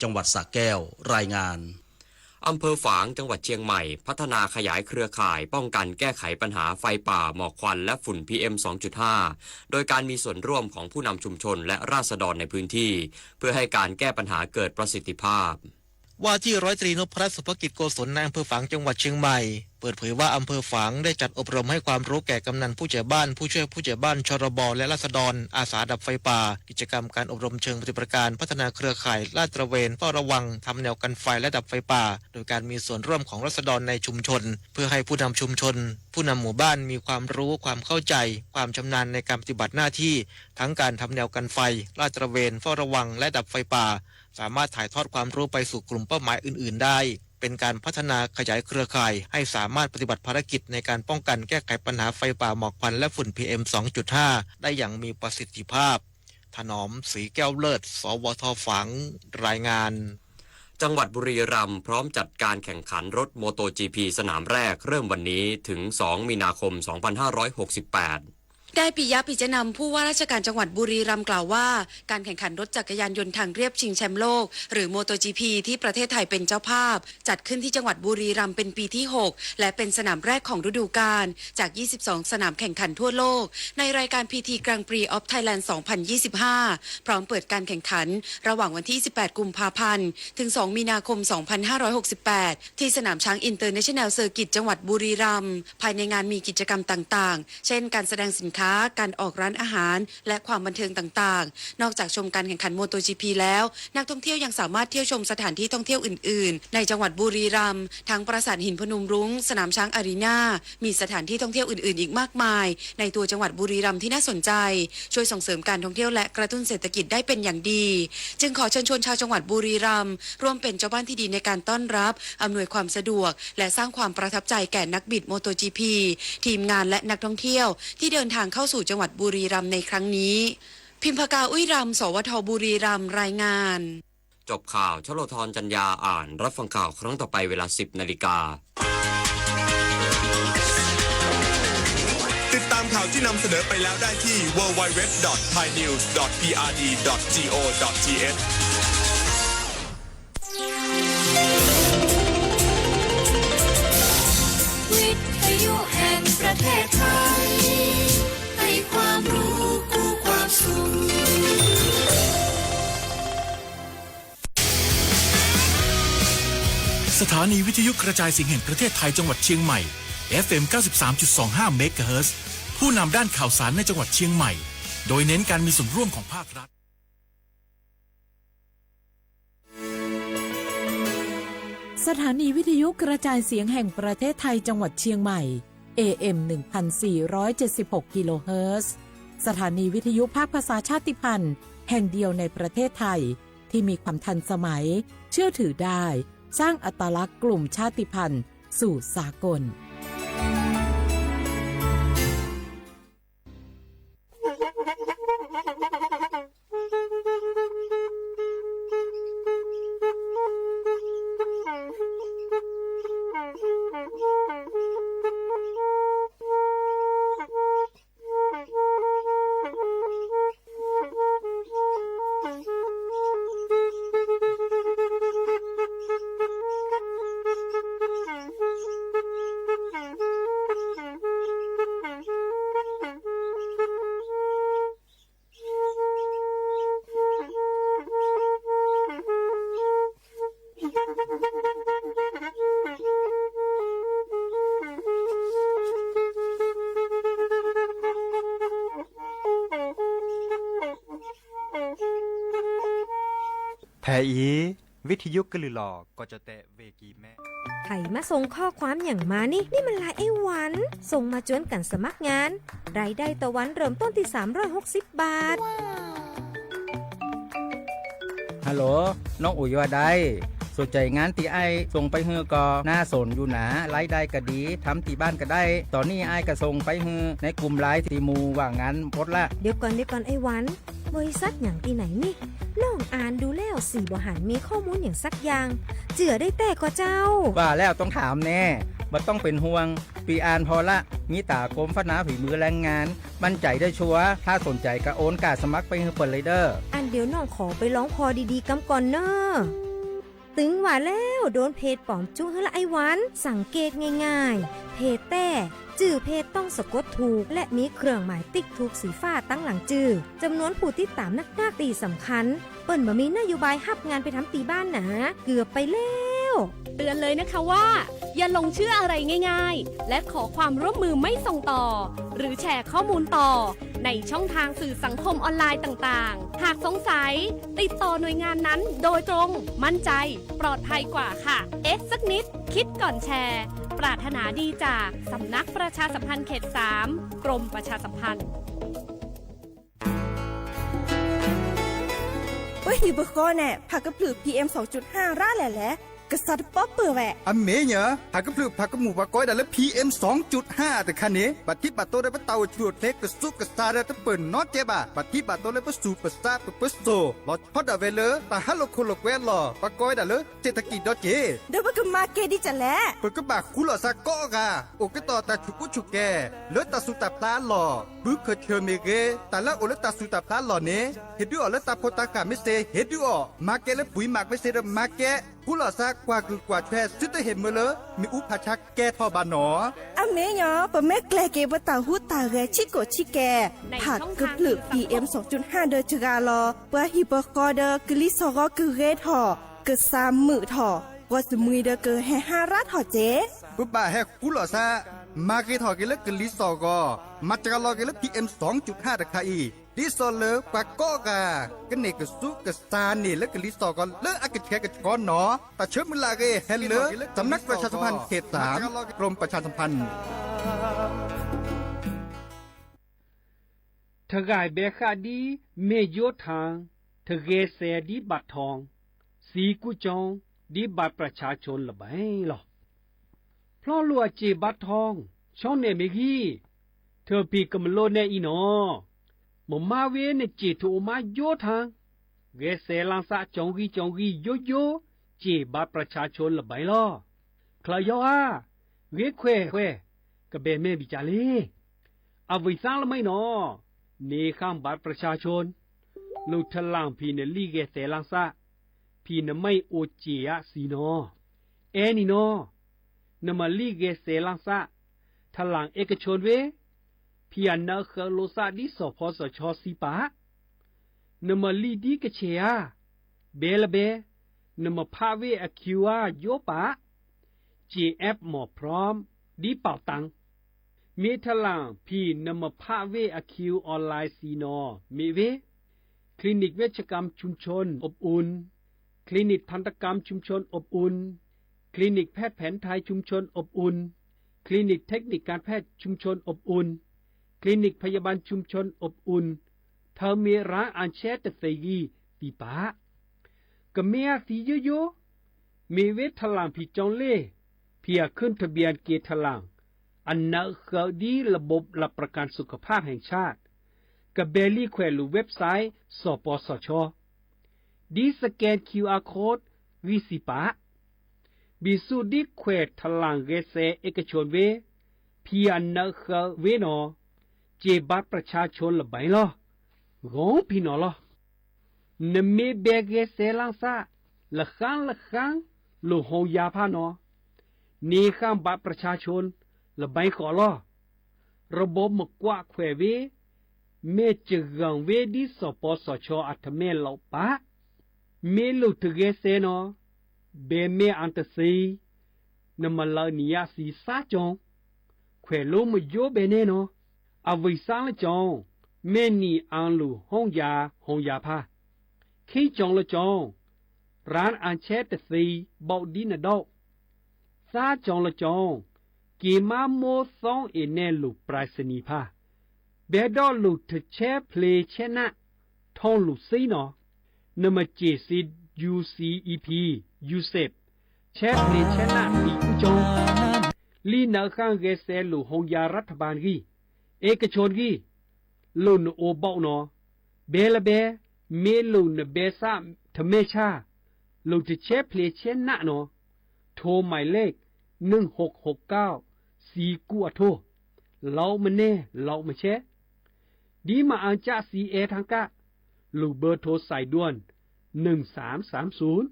จังหวัดสระแก้ว รายงาน อำเภอฝาง จังหวัดเชียงใหม่ พัฒนาขยายเครือข่ายป้องกันแก้ไขปัญหาไฟป่า หมอกควัน และฝุ่น พีเอ็ม สองจุดห้า โดยการมีส่วนร่วมของผู้นำชุมชนและราษฎรในพื้นที่ เพื่อให้การแก้ปัญหาเกิดประสิทธิภาพ ว่าที่ร้อยตรีนพรัตน์ สุภกิจโกศล นายอำเภอฝาง จังหวัดเชียงใหม่ เปิดเผยว่าอำเภอฝางได้จัดอบรมให้ความรู้แก่กำนันผู้ใหญ่บ้าน ผู้ช่วยผู้ใหญ่บ้าน ชรบ และราษฎรอาสาดับไฟป่า กิจกรรมการอบรมเชิงปฏิบัติการพัฒนาเครือข่ายลาดตระเวนเฝ้าระวัง ทำแนวกันไฟและดับไฟป่า โดยการมีส่วนร่วมของราษฎรในชุมชน เพื่อให้ผู้นำชุมชน ผู้นำหมู่บ้านมีความรู้ ความเข้าใจ ความชำนาญในการปฏิบัติหน้าที่ ทั้งการทำแนวกันไฟ ลาดตระเวนเฝ้าระวัง และดับไฟป่า สามารถถ่ายทอดความรู้ไปสู่กลุ่มเป้าหมายอื่นๆได้ เป็นการพัฒนาขยายเครือข่ายให้สามารถปฏิบัติภารกิจในการป้องกันแก้ไขปัญหาไฟป่า หมอกควัน และฝุ่น พีเอ็ม สองจุดห้า ได้อย่างมีประสิทธิภาพ ถนอม ศรีแก้วเลิศ สวท ฝาง รายงาน จังหวัดบุรีรัมย์พร้อมจัดการแข่งขันรถ MotoGP สนามแรกเริ่มวันนี้ถึง สอง มีนาคม สองพันห้าร้อยหกสิบแปด นายปิยะ ปิจนำ ผู้ว่าราชการจังหวัดบุรีรัมย์กล่าวว่า การแข่งขันรถจักรยานยนต์ทางเรียบชิงแชมป์โลก หรือ MotoGP ที่ประเทศไทยเป็นเจ้าภาพ จัดขึ้นที่จังหวัดบุรีรัมย์เป็นปีที่ หก และเป็นสนามแรกของฤดูกาล จาก ยี่สิบสอง สนามแข่งขันทั่วโลก ในรายการ พี ที Grand Prix of Thailand สองพันยี่สิบห้า พร้อมเปิดการแข่งขัน ระหว่างวันที่ สิบแปด กุมภาพันธ์ ถึง สอง มีนาคม สองพันห้าร้อยหกสิบแปด ที่สนามช้าง International Circuit จังหวัดบุรีรัมย์ ภายในงานมีกิจกรรมต่างๆ เช่น การแสดงสินค้า การออกร้านอาหาร และความบันเทิงต่างๆ นอกจากชมการแข่งขัน MotoGP แล้ว นักท่องเที่ยวยังสามารถเที่ยวชมสถานที่ท่องเที่ยวอื่นๆ ในจังหวัดบุรีรัมย์ ทั้งปราสาทหินพนมรุ้ง สนามช้างอารีนา มีสถานที่ท่องเที่ยวอื่นๆ อีกมากมาย ในตัวจังหวัดบุรีรัมย์ที่น่าสนใจ ช่วยส่งเสริมการท่องเที่ยวและกระตุ้นเศรษฐกิจได้เป็นอย่างดี จึงขอเชิญชวนชาวจังหวัดบุรีรัมย์ ร่วมเป็นเจ้าบ้านที่ดีในการต้อนรับ อำนวยความสะดวก และสร้างความประทับใจแก่นักบิด MotoGP ทีมงานและนักท่องเที่ยว ที่เดินทางเข้าสู่จังหวัดบุรีรัมย์ในครั้งนี้ พิมพากา อุ้ยรำ สวท บุรีรัมย์ รายงาน จบข่าว ชโลธร จันยา อ่าน รับฟังข่าวครั้งต่อไปเวลา สิบ นาฬิกา ติดตามข่าวที่นำเสนอไปแล้วได้ที่ ดับเบิลยู ดับเบิลยู ดับเบิลยู ดอท ไทยนิวส์ ดอท พีอาร์ดี ดอท จี โอ ดอท ที เอช วิทยุแห่งประเทศไทย ให้ความรู้คู่ความสุข สถานีวิทยุกระจายเสียงแห่งประเทศไทยจังหวัดเชียงใหม่ เอฟเอ็ม เก้าสิบสามจุดสองห้า เมกะเฮิรตซ์ ผู้นำด้านข่าวสารในจังหวัดเชียงใหม่ โดยเน้นการมีส่วนร่วมของภาครัฐ สถานีวิทยุกระจายเสียงแห่งประเทศไทยจังหวัดเชียงใหม่ เอ เอ็ม หนึ่งพันสี่ร้อยเจ็ดสิบหก กิโลเฮิรตซ์ สถานีวิทยุภาคภาษาชาติพันธุ์ แห่งเดียวในประเทศไทย ที่มีความทันสมัย เชื่อถือได้ สร้างอัตลักษณ์กลุ่มชาติพันธุ์สู่สากล ဖဲအံၤ ဝံထယုကလုၢ်လီၤ ကီၢ်ကၠီၣ်တဲၣ်ဝ့ၢ်ကံၤမဲ ใครมาส่งข้อความอย่างมานี่ นี่มันไลน์ไอ้วัน ส่งมาจวนกันสมัครงาน รายได้ต่อวันเริ่มต้นที่สามร้อยหกสิบบาท ฮัลโหล น้องอุ๋ยว่าใด สนใจ๋งานตี้อ้ายส่งไปหื้อก่อ น่าสนอยู่หนา รายได้ก็ดี ทำตี้บ้านก็ได้ ต๋อนนี้อ้ายก็ส่งไปหื้อในกลุ่มไลน์ตี้หมู่ว่างงานหมดละ เดี๋ยวก่อน เดี๋ยวก่อนไอ้วัน บริษัทหยังตี้ไหนนี่ น้องอ่านดูแล้วสี่บ่หันมีข้อมูลอย่างสักอย่าง เจื่อได้แต๊ก่อเจ้า ว่าแล้วต้องถามแน่ บ่ต้องเป็นห่วง ปี้อ่านผ่อละ มีต๋ากรมพัฒนาฝีมือแรงงาน มั่นใจ๋ได้ชัวร์ ถ้าสนใจ๋ก็โอนก้าสมัครไปหื้อเปิ้นเลยเด้อ อันเดี๋ยวน้องขอไปลองผ่อดีๆกำก่อนเน่อ ตึงว่าแล้ว โดนเพจปลอมจุ๊กหื้อละไอ้วัน สังเกตง่ายๆ เพจแต้ จื่อเพจต้องสะกดถูก และมีเครื่องหมายติ๊กถูกสีฟ้าตั้งหลังจื่อ จำนวนผู้ติดตามนักๆ ตีสำคัญ เปิ้นบ่มีนโยบายฮับงานไปทำตีบ้านหนา เกือบไปแล้ว เตือนเลยนะคะว่า อย่าหลงเชื่ออะไรง่ายๆ และขอความร่วมมือไม่ส่งต่อ หรือแชร์ข้อมูลต่อ ในช่องทางสื่อสังคมออนไลน์ต่างๆ หากสงสัย ติดต่อหน่วยงานนั้นโดยตรง มั่นใจ ปลอดภัยกว่าค่ะ เอ๊ะ สักนิด คิดก่อนแชร์ ปรารถนาดีจาก สำนักประชาสัมพันธ์เขตสาม กรมประชาสัมพันธ์ ပဟံၣ်ပဃီန့ၣ် ဖးကဖျၢၣ် PM စူၣ်ကၠူၣ်ဟၣ် ရၣ်လဲၣ်လဲၣ်, ကစးတပီၢ်ပၢၢ်ဝဲ. အမ့ၢ်ညီ, ဖးကဖျၢၣ်ဖးကမူၣ်ပှၤကိးဝဲဒၣ်လၢ PM စူၣ်ကၠူၣ်ဟၣ်တခါန့ၣ် ဘၣ်ထံးဘၣ်တီဒီးပတၢ်အိၣ်ဆူၣ်အိၣ်ချ့ကစူးကစါဒီးတပၢၢ်နီတကဲဘၣ်. ဘၣ်ထံးဘၣ်တီလၢပစူၢ်ပစါပပစိာ် လီၤဆီဒၣ်ဝဲလၢ တၢ်ဟးလိာ်ခိၣ်လိာ်ကွဲအလီၢ် ပှၤကိးဝဲဒၣ်လၢ เศรษฐกิจ ဒီးက့ၢ် ဒီးပကမၤကဲဒ်လဲၣ်. ပကဘၣ်ဃူလိာ်စါကိးဂၤ အိၣ်ကတီၢ်တၢ်ဆူၣ်ကူဆူၣ်ကဲၤ လၢတၢ်စူၢ်တၢ်ဖျးအလီၢ်, ဘုခၢၣ်ဆၢၣ်မ့ၢ်ဂ့ၤ, တၢ်လၢအအိၣ်လၢတၢ်စူၢ်တၢ်ဖျးအလီၢ်န့ၣ် ဟ့ၣ်ဒုးအီၤလၢတၢ်ဖိတၢ်ဃၢ်မ့ၢ်စ့ၢ် ဟ့ၣ်ဒုးအီၤ, မၤကဲလၢပှံၤမးမ့ၢ်စ့ၢ်ဒီးမၤကဲ, ဃူလိာ်စါကွၢ်ကုၢ်ကွၢ်ဆွဲ သုတဟ့ၣ်မၢလၢ မ့ၣ်အူဖးဆါကဲထီၣ်ဘၣ်နီၤ. အမ့ၢ်ညီ, ပမ့ၢ်ကျဲၤက့ၤပတၢ်ဟူးတၢ်ဂဲၤဆံးကိာ်ဆံးကဲၤ ဖးကဖျၢၣ် PM စူၣ်ကၠူၣ်ဟၣ် ဒီးစှၤလီၤ ပှၤဟံၣ်ပဃီဒီးကလံၤစီၢ်ဂီၤကဂ့ၤထီၣ်, ကစၢ်မုာ်ထီၣ်, ဂီၢ်စမှံၤဒီးကဟဲဟါရၣ်ထီၣ်က့ၤ. ပဘၣ်ဟဲဃူလိာ်စါ မၤဂ့ၤထီၣ်က့ၤလၢကလံၤစီၢ်ဂီၤ, မၤစှၤလီၤက့ၤလၢ PM စူၣ်ကၠူၣ်ဟၣ် တခါအံၤ, ဒ်သိးလၢပှၤကိးဂၤ ကန့ၢ်ကစူးကစါန့ၣ်လၢကလံၤစီၢ်ဂီၤလၢအကဆှဲကဆှီနီၤ. တၢ်ဆၢမုၢ်လၢ်အဂ့ၢ် ဟဲလၢ สำนักประชาสัมพันธ์เขตสาม กรมประชาสัมพันธ์ ထဂၢၢ်ဘဲဃၣ်ဒ်မ့ၢ်ယိထၢၣ်, ထဂဲၤစဲးဒ်ဘၣ်ထီၣ်, စံာ်ကူၣ်ကၠီဒ်ဘၣ်ပြၢ်ဆါဆိလၢၤဘၣ်လီၤ. ဖျီလိာ်အစ့ၣ်ဘၣ်ထီၣ် ဆီန့ၣ်မ့ၢ်ဂံၢ်, ထၢၣ်ဖံးကမလိန့ၣ်အံၤနီၤ, မမါဝဲနစ့ၣ်ထူၣ်အိၣ်မါယိထၢၣ်, ဂဲၤစဲးလၢ်သးကၠီဂံၢ်ကၠီဂံၢ်ယိယိ, စ့ၣ်ဘၣ်ပြၢ်ဆါဆိလၢၤဘၣ်လီၤ. ချၢၣ်ယီၤဧၢ, ဂ့ၤခွဲးခွဲး, ကဘဲၣ်မဲာ်ဘံၣ်ကၢ်လံ. အဝံၣ်သးလၢမ့ၢ်နီၤ, န့ၣ်ဃၣ်ဘၣ်ပြၢ်ဆါဆိ, လူၤထလၣ်ဖံးနလံာ်ဂဲၤစဲးလၢ်သး, ဖံးနမ့ၢ်အိၣ်စ့ၣ်ဧါစံနီၤ. အဲၣ်နံၤနီၤ, နမၤလံာ်ဂဲၤစဲးလၢ်သး, ထလၣ်เอกชนဝဲ, ဖံးအနၢးဃၢၤလိာ်သးဒ်စီၤဖီစီၤဆှီစံးပာ် နမၤလံာ်ဒ်ကဆဲးဧါ, ဘဲလၢဘဲ, နမၤဖးဝဲအ QR ယိပာ်, စ့ၣ် app မ့ၢ် prompt ဒ်ပာ်တၢ်, မ့ၢ်ထလၣ်ဖံးနမၤဖးဝဲအ QR online စံနီၤ မ့ၢ်ဝဲ คลินิกเวชกรรมชุมชนอบอุ่น, คลินิกทันตกรรมชุมชนอบอุ่น, คลินิกแพทย์แผนไทยชุมชนอบอุ่น, คลินิกเทคนิคการแพทย์ชุมชนอบอุ่น, คลินิกพยาบาลชุมชนอบอุ่น, ထၢမ့ၢ်ရၣ်အၣ်ဆဲတသ့ဂံၢ်သံပာ် ကမ့ၢ်အသံယိယိ, မ့ၢ်ဝဲထလၣ်ဖံးကၠီလ့ၣ်, ဖံးအ ขึ้นทะเบียน က့ၤထလၣ်, အနၢးဃၢၤဒ် ระบบหลักประกันสุขภาพแห่งชาติ, ကဘဲလံာ်ခွဲးလိာ် website စီၤပီစီၤဆှီ, ဒ် scan QR code ဂံၢ်စံးပာ် ဘံၣ်ဆူၣ်ဒ်ခွဲးထလၣ်ဂဲၤစဲး เอกชนဝဲ, ဖံးအနၢးဃၢၤဝဲနီၤ, စ့ၣ်ဘၣ်ပြၢ်ဆါဆိလၢၤဘၣ်လီၤ. ဂီၤဖံးနီၤလီၤ. နမ့ၢ်ဘဲဂဲၤစဲးလၢ်သး လၢဃါလၢဃါ လိာ်ဟီယၤဖးနီၤ, န့ၣ်ဃၣ်ဘၣ်ပြၢ်ဆါဆိ လၢၤဘၣ်ဃီလီၤ. ระบบမ့ၢ်ကွၢ်ခွဲးဝဲ, မ့ၢ်စှၤဂီၤဝဲဒ်စီၤပီစီၤဆှီအထမဲာ်လီၤပာ်, မ့ၢ်လိာ်တဂဲၤစဲးနီၤ, ဘဲမ့ၢ်အါတသ့, နမၤလၢနံၣ်ယါစံးသးကၠီ, ခွဲးလိမ့ၢ်ယိဘဲန့ၣ်နီၤ, အဝံၣ်သးလၢကၠီ, မ့ၢ်နံၣ်အါလိာ်ဟီယၤဟီယၤဖး, ခံကၠီလၢကၠီ ရၣ်အၣ်ဆဲတသ့ဘၣ်ဒ်နဒီး, သးကၠီလၢကၠီ, က့ၤမါမိၢ်သီအ့ၣ်နဲၣ်လိာ်ပြၢ်စနံၤဖး, ဘဲဒီးလိာ်တဆဲဖျ့ဆဲနး, ထီၣ်လိာ်သံနီၤ, နမၤစ့ၣ်စ့ UCEP, USEP, ဆဲဖျ့ဆဲနးသံကူကၠီ, လံာ်နၢဃၣ်ဂဲၤစဲးလိာ်ဟီယၤရၢ်ထဘၢၣ်ဂံၢ်, เอกชนဂံၢ်, လိာ်နအိၣ်ဘၣ်နီၤ, ဘဲလၢဘဲ, မ့ၢ်လိာ်နဘဲသးထမဲာ်ဆါ, လိာ်တဆဲဖျ့ဆဲနးနီၤ, ထိမံၤလ့ၣ် နုၢ်ဟိးဟိးကၠီ, စံကူအထိ, လီၤမနဲၣ်လီၤမဆဲး, ဒ်မၤအါကၠၣ်စံအဲၣ်ထၣ်ကၣ်, လိာ်ဘၢထိစဲးဒွၣ်, နုၢ်သၢမ်သၢမ်သုၣ်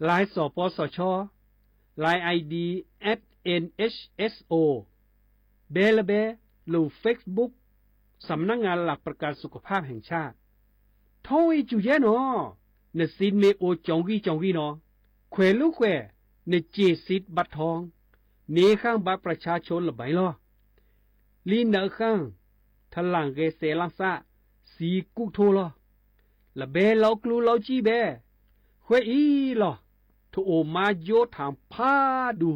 Line စီၤပီစီၤဆီ, Line ID at NHSO, ဘဲလၢဘဲ လိၤ Facebook สำนักงานหลักประกันสุขภาพแห่งชาติ. ထီဝံၤစူၤယဲနီၤ, နစံးမ့ၢ်အိၣ်ကၠီၤဂံၢ်ကၠီၤဂံၢ်နီၤ, ခွဲးလူၤခွဲး နစ့ၤစံးဘၣ်ထီ, န့ၢ်ဃာ်ဘၣ် ประชาชน လၢၤဘၣ်အံၤလီၤ. လံနၢ်ဃၣ် ထလၣ်ဂဲၤစဲးလၣ်စၣ် စံးကူၣ်ထိလီၤ. လၢဘဲလီၤကျူလီၤကံဘဲ, ဃဲအံၤလီၤ, ထအိၣ်မါယိထၣ်ဖးဒူ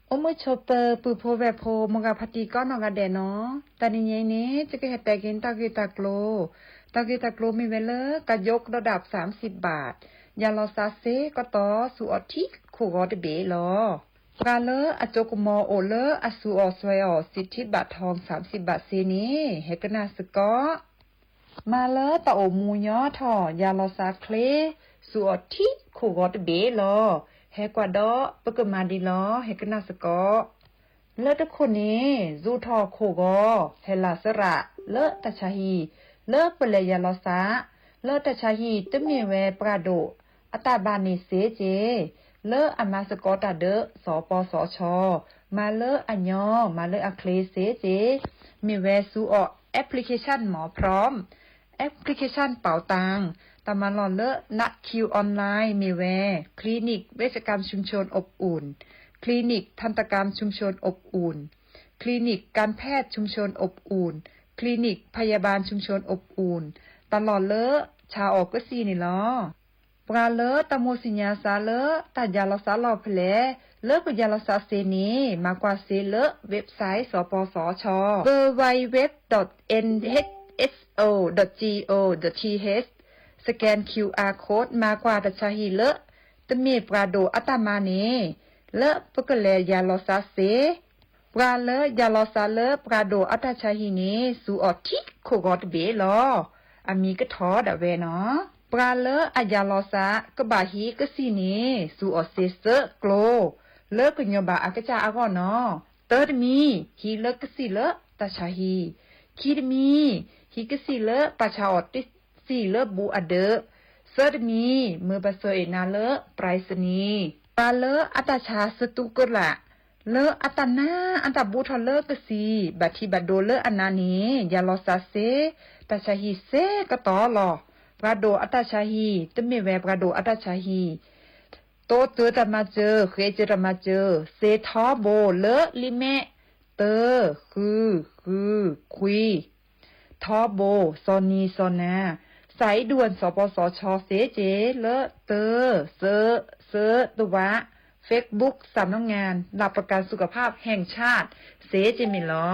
အိၣ်မုာ်ဆိးပၢၤ ပုၢ်ဖိဝဲၢ်ဖိ မိၢ်ဂၤဖါတံၢ်ကိးနီၢ်ဂၤဒဲးနီၤ, တနံၤညါအံၤန့ၣ် ယကဟဲတဲက့ၤတၢ်ဂ့ၢ်တၢ်ကျိၤ, တၢ်ဂ့ၢ်တၢ်ကျိၤမ့ၢ်ဝဲလၢ ကယိကဒီးဒၣ် သၢမ်စံးဘး, ယၤလီၤစးစ့ကတီၢ် စူၤအီၤထံခိၣ်ဂီၤတဘ့ၣ်လီၤ. ပှၤလၢအစိကမီၤအိၣ်လၢအစူၤအီၤစွဲအီၤ စံးထံဘၣ်ထီ သၢမ်စံးဘးစ့န့ၣ် ဟဲကနၣ်စ့ၢ်ကီး မၤလၢတၢ်အိၣ်မူညီထီၣ် ယၤလီၤစးချ့ စူၤအီၤထံခိၣ်ဂီၤတဘ့ၣ်လီၤ. ဟဲကွၢ်ဒီးပကမၤဒ်လီၤ ဟဲကနၣ်စ့ၢ်ကီး. လၢတခိၣ်န့ၣ် စူၤထီၣ်ခိၣ်ဂီၤ ဟဲလၢစရၣ် လၢတၢ်ဆါဟံၣ် လၢပလဲၤယၤလီၤစး လၢတၢ်ဆါဟံၣ် တမ့ၢ်ဝဲပှၤဒိၣ်အတၢ်ဘၣ်န့ၣ်စ့ၢ်ကီး လၢအမၤစ့ၢ်ကီးတၢ်ဒၢး စီၤပီစီၤဆီ, မၤလၢအညီ မၤလၢအချ့စ့ၢ်ကီး မ့ၢ်ဝဲစူၤအီၤ application မ့ၢ် Prompt, application เป๋าตัง, တၢ်မၤလီၢ်လၢ นัดคิวออนไลน์ မ့ၢ်ဝဲ คลินิกเวชกรรมชุมชนอบอุ่น, คลินิกทันตกรรมชุมชนอบอุ่น, คลินิกการแพทย์ชุมชนอบอุ่น, คลินิกพยาบาลชุมชนอบอุ่น တၢ်လီၢ်လၢဆါအီၤကစံၣ်န့ၣ်လီၤ. ပှၤလၢတၢ်မိၣ်သ့ၣ်ညါစးလၢ တၢ်ယၤလီၤစးလီၢ်ဖဲလဲၣ် လၢပယၤလီၤစးစ့န့ၣ် မၤကွၢ်စ့လၢ website စီၤပီစီၤဆီ www.nhso.go.th, scan QR code မၤကွၢ်တၢ်ဆါဟံၣ်လၢ တမ့ၢ်ပှၤဒိၣ်အတၢ်မၤန့ၣ် လၢပကလဲၤယၤလီၤစးစ့ ပှၤလၢယၤလီၤစးလၢပှၤဒိၣ်အတၢ်ဆါဟံၣ်န့ၣ် စူၤအီၤထံခိၣ်ဂီၤတဘ့ၣ်လီၤ. အမံၤကထီၣ်ဒၣ်ဝဲနီၤ. ပှၤလၢအယၤလီၤစးကဘၣ်ဟံးကစံၣ်န့ၣ် စူၤအီၤစ့သၢကျိၤ လၢကညီဘၣ်အကစၢ်အဂီၢ်နီၤ. တၢတမံၤ ဟံးလၢကစံၣ်လၢတၢ်ဆါဟံၣ်, ခံတမံၤ ဟံးကစံၣ်လၢပာ်ဆါအီၤတစံၣ်လၢဘူးအဒၢး, သၢတမံၤ မၢပှၤစၢၤအ့ၣ်နၤလၢ ပြၢးစနံၤ. ပှၤလၢအတၢ်ဆါစတူးကလာ် လၢအတၢ်နါအတၢ်ဘူးထီၣ်လၢကစံၣ် ဘၣ်ထံးဘၣ်ဒိလၢအနါန့ၣ် ယၤလီၤစးစ့ တၢ်ဆါဟံၣ်စ့ကတီၢ်လီၤ. ပှၤဒိၣ်အတၢ်ဆါဟံၣ် တမ့ၢ်ဝဲပှၤဒိၣ်အတၢ်ဆါဟံၣ် တိစၢၤတၢ်မၤစၢၤ ဃဲစၢၤတၢ်မၤစၢၤ စ့ထီဘိလၢလံာ်မဲာ် တၢ ဃု ဃု ခွံ ထီဘိ စီၤနံၤစီၤနၤ စးအံၤဒူၣ်ဝဲစီၤပီစီၤဆီစ့က့လၢ တၢ စၢ စၢ တဝး Facebook สำนักงานหลักประกันสุขภาพแห่งชาติ စ့က့မ့ၢ်လီၤ.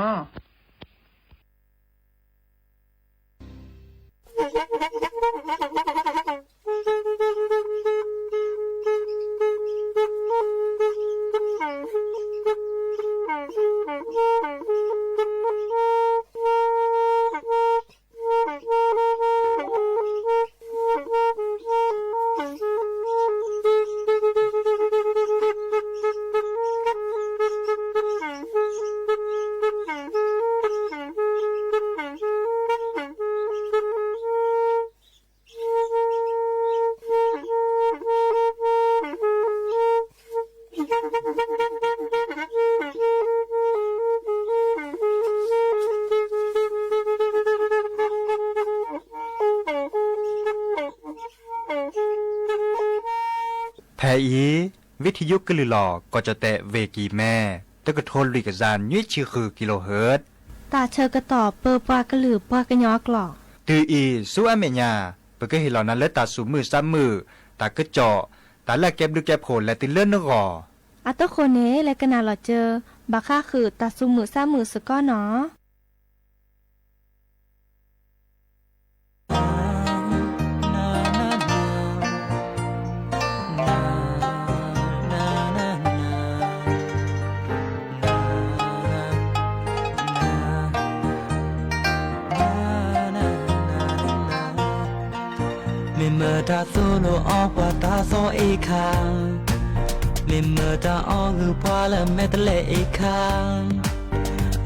ဖဲအံၤ ဝံထံယုကလုၢ်လီၤ ကီၢ်ကၠီၣ်တဲၣ် ဝ့ၢ်ကံၢ်မဲ တကထိလွံၢ်ကယၤ နွံဆံဃု kilohertz တၢ်ဆၢကတီၢ်ပၢပှၤကလုာ်ပှၤကညီအကျိာ် တုၤအံၤဆူအမဲာ်ညါ ပကဟ့ၣ်လီၤနၤလၢတၢ်သူၣ်မုာ်သးမုာ် တၢ်ကစီၣ် တၢ်လၢအကဲဘျုးကဲဖှိၣ်လဲၤတုၤလၢနဂီၢ် အတဃိန့ၣ် လဲၤကနၣ်လီၤစၢၤ ဘၣ်ဃးဃုာ်တၢ်သူၣ်မုာ်သးမုာ်စ့ၢ်ကီးနီၤ. မ့ၢ်မတၤသိၣ်လိအီပှၤသးသီအ့ၣ်ခါ, မ့ၢ်မတၤအီၣ်ဂုၢ်ပှၤလၢမဲာ်တလဲအ့ၣ်ခါ,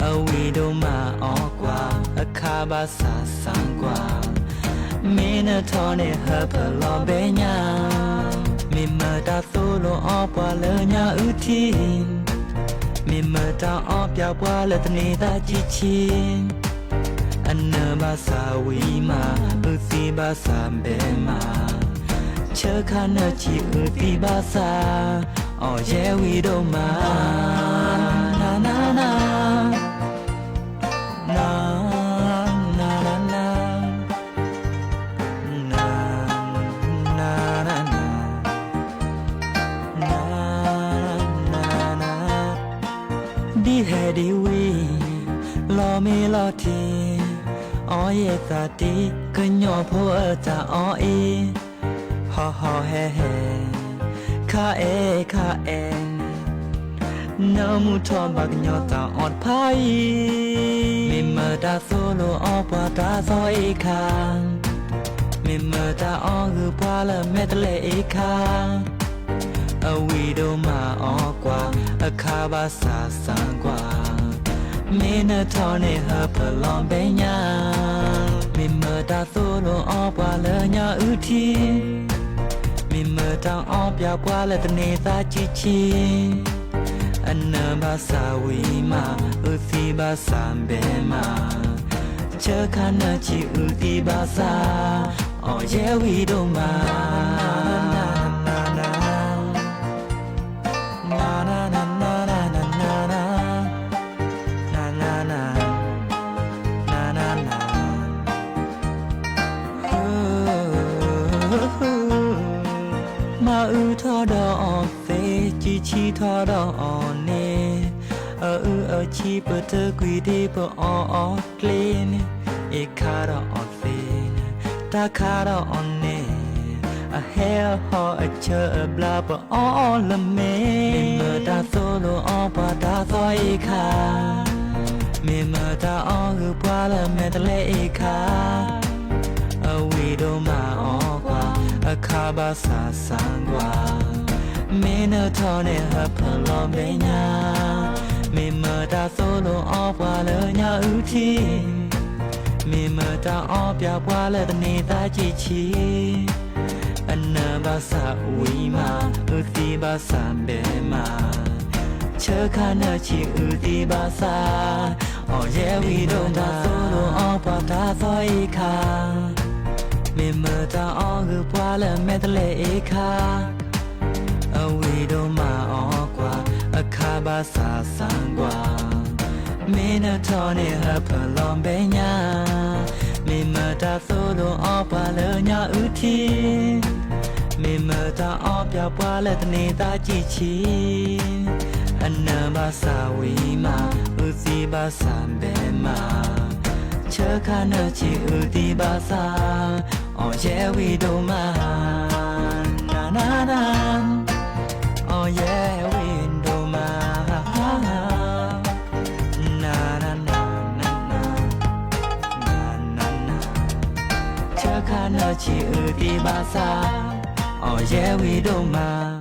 အဝံၣ်ဒိၣ်မးအီကွၢ် အခါဘၣ်ဆၣ်ဆၣ်ကွၢ်, မ့ၢ်နထီၣ်န့ၣ်ဟၢဖၢလီၤဘဲညါ, မ့ၢ်မတၤသိၣ်လိအီၤပှၤလၢညါအုၣ်ထံ, မ့ၢ်မတၤအီပၠးပှၤလၢတန့ၤသးကံဆံ, အနၢဘၣ်ဆၣ်ဝံၤမး အုၣ်သံဘၣ်ဆၣ်ဘဲမး, ဆၢခါနၢၣ်ဆံးအုၣ်သံဘၣ်ဆၣ်, အီၣ်ယဲဝံၤဒိၣ်မး, နနန န န န န န န န န န န န ဒ်ဟဲဒ်ဝံၤ လီၤမ့ၢ်လီၤထံး, အီယဲၢ်သးတံၢ် ကညီဖိအတၢ်အီအံၤ, ဟီၣ်ဟီၣ်ဟဲဟဲ ခါအဲၣ်ခါအဲၣ်, နၢမူထီၣ်ဘၣ်ကညီတၢ်အီၣ်တဖၣ်အံၤ, မ့ၢ်မတၤသိၣ်လိအီၤပှၤတၢ်သီအ့ၣ်ခါ, မ့ၢ်မတၤအီၣ်ဂုၢ်ပှၤလၢမဲာ်တလဲအ့ၣ်ခါ, အဝံၤဒိၣ်မးအီကွၢ် အခါဘၣ်ဆၣ်စၢ်ကွၢ်, မ့ၢ်နထီၣ်န့ၣ်ဟၢဖၢလီၤဘဲညါ, မ့ၢ်မတၤသိၣ်လိအီၤပှၤလၢညါအုၣ်ထံ, မ့ၢ်မတၤအီပၠးပှၤလၢတန့ၤသးကံဆံ, အနၢဘၣ်ဆၣ်ဝံၤမး အုၣ်သံဘၣ်ဆၣ်ဘဲမး, ဆၢခါနၢၣ်ဆံးအုၣ်သံဘၣ်ဆၣ်, အီၣ်ယဲဝံၤဒိၣ်မး, န န န န န န န န မၤအုၣ်ထီၣ်ဒီးအီၣ်သ့, ကံဆံထီၣ်ဒီးအီၣ်န့ၣ်, အအုၣ်အဆံးပတကွံာ်ဒံးပအီၣ်အီၤကျ့န့ၣ်, အ့ၣ်ခါဒီးအီၣ်သ့, တၢ်ခါဒီးအီၣ်န့ၣ်, အဟဲအဟီၣ်အဆၢအဘျါပအီၣ်အီၤလၢမဲာ်, မ့ၢ်မတၤသိၣ်လိအီၤပှၤတၢ်သီအ့ၣ်ခါ, မ့ၢ်မတၤအီၣ်ဂုၢ်ပှၤလၢမဲာ်တလဲအ့ၣ်ခါ, အဝံၤဒိၣ်မးအီကွၢ် အခါဘၣ်ဆၣ်စၢ်ကွၢ်, မ့ၢ်နထီၣ်န့ၣ်ဟၢဖၢလီၤဘဲညါ, မ့ၢ်မတၤသိၣ်လိအီၤပှၤလၢညါအုၣ်ထံ, မ့ၢ်မတၤအီပၠးပှၤလၢတန့ၤသးကံဆံ, အနၢဘၣ်ဆၣ်ဝံၤမး အုၣ်သံဘၣ်ဆၣ်ဘဲမး, ဆၢခါနၢၣ်ဆံးအုၣ်သံဘၣ်ဆၣ်, အီၣ်ယဲဝံၤဒိၣ်မး, မ့ၢ်မတၤသိၣ်လိအီၤပှၤတၢ်သီအ့ၣ်ခါ, မ့ၢ်မတၤအီၣ်ဂုၢ်ပှၤလၢမဲာ်တလဲအ့ၣ်ခါ, အဝံၤဒိၣ်မးအီကွၢ် အခါဘၣ်ဆၣ်စၢ်ကွၢ်, မ့ၢ်နထီၣ်န့ၣ်ဟၢဖၢလီၤဘဲညါ, မ့ၢ်မတၤသိၣ်လိအီၤပှၤလၢညါအုၣ်ထံ, မ့ၢ်မတၤအီပၠးပှၤလၢတန့ၤသးကံဆံ, အနၢဘၣ်ဆၣ်ဝံၤမး အုၣ်သံဘၣ်ဆၣ်ဘဲမး, ဆၢခါနၢၣ်ဆံးအုၣ်သံဘၣ်ဆၣ်, အီၣ်ယဲဝံၤဒိၣ်မး, န န န အီၣ်ယဲဝံၤဒိၣ်မး, န န န န န န န န ဆၢခါနၢၣ်ဆံးအုၣ်သံဘၣ်ဆၣ်, အီၣ်ယဲဝံၤဒိၣ်မး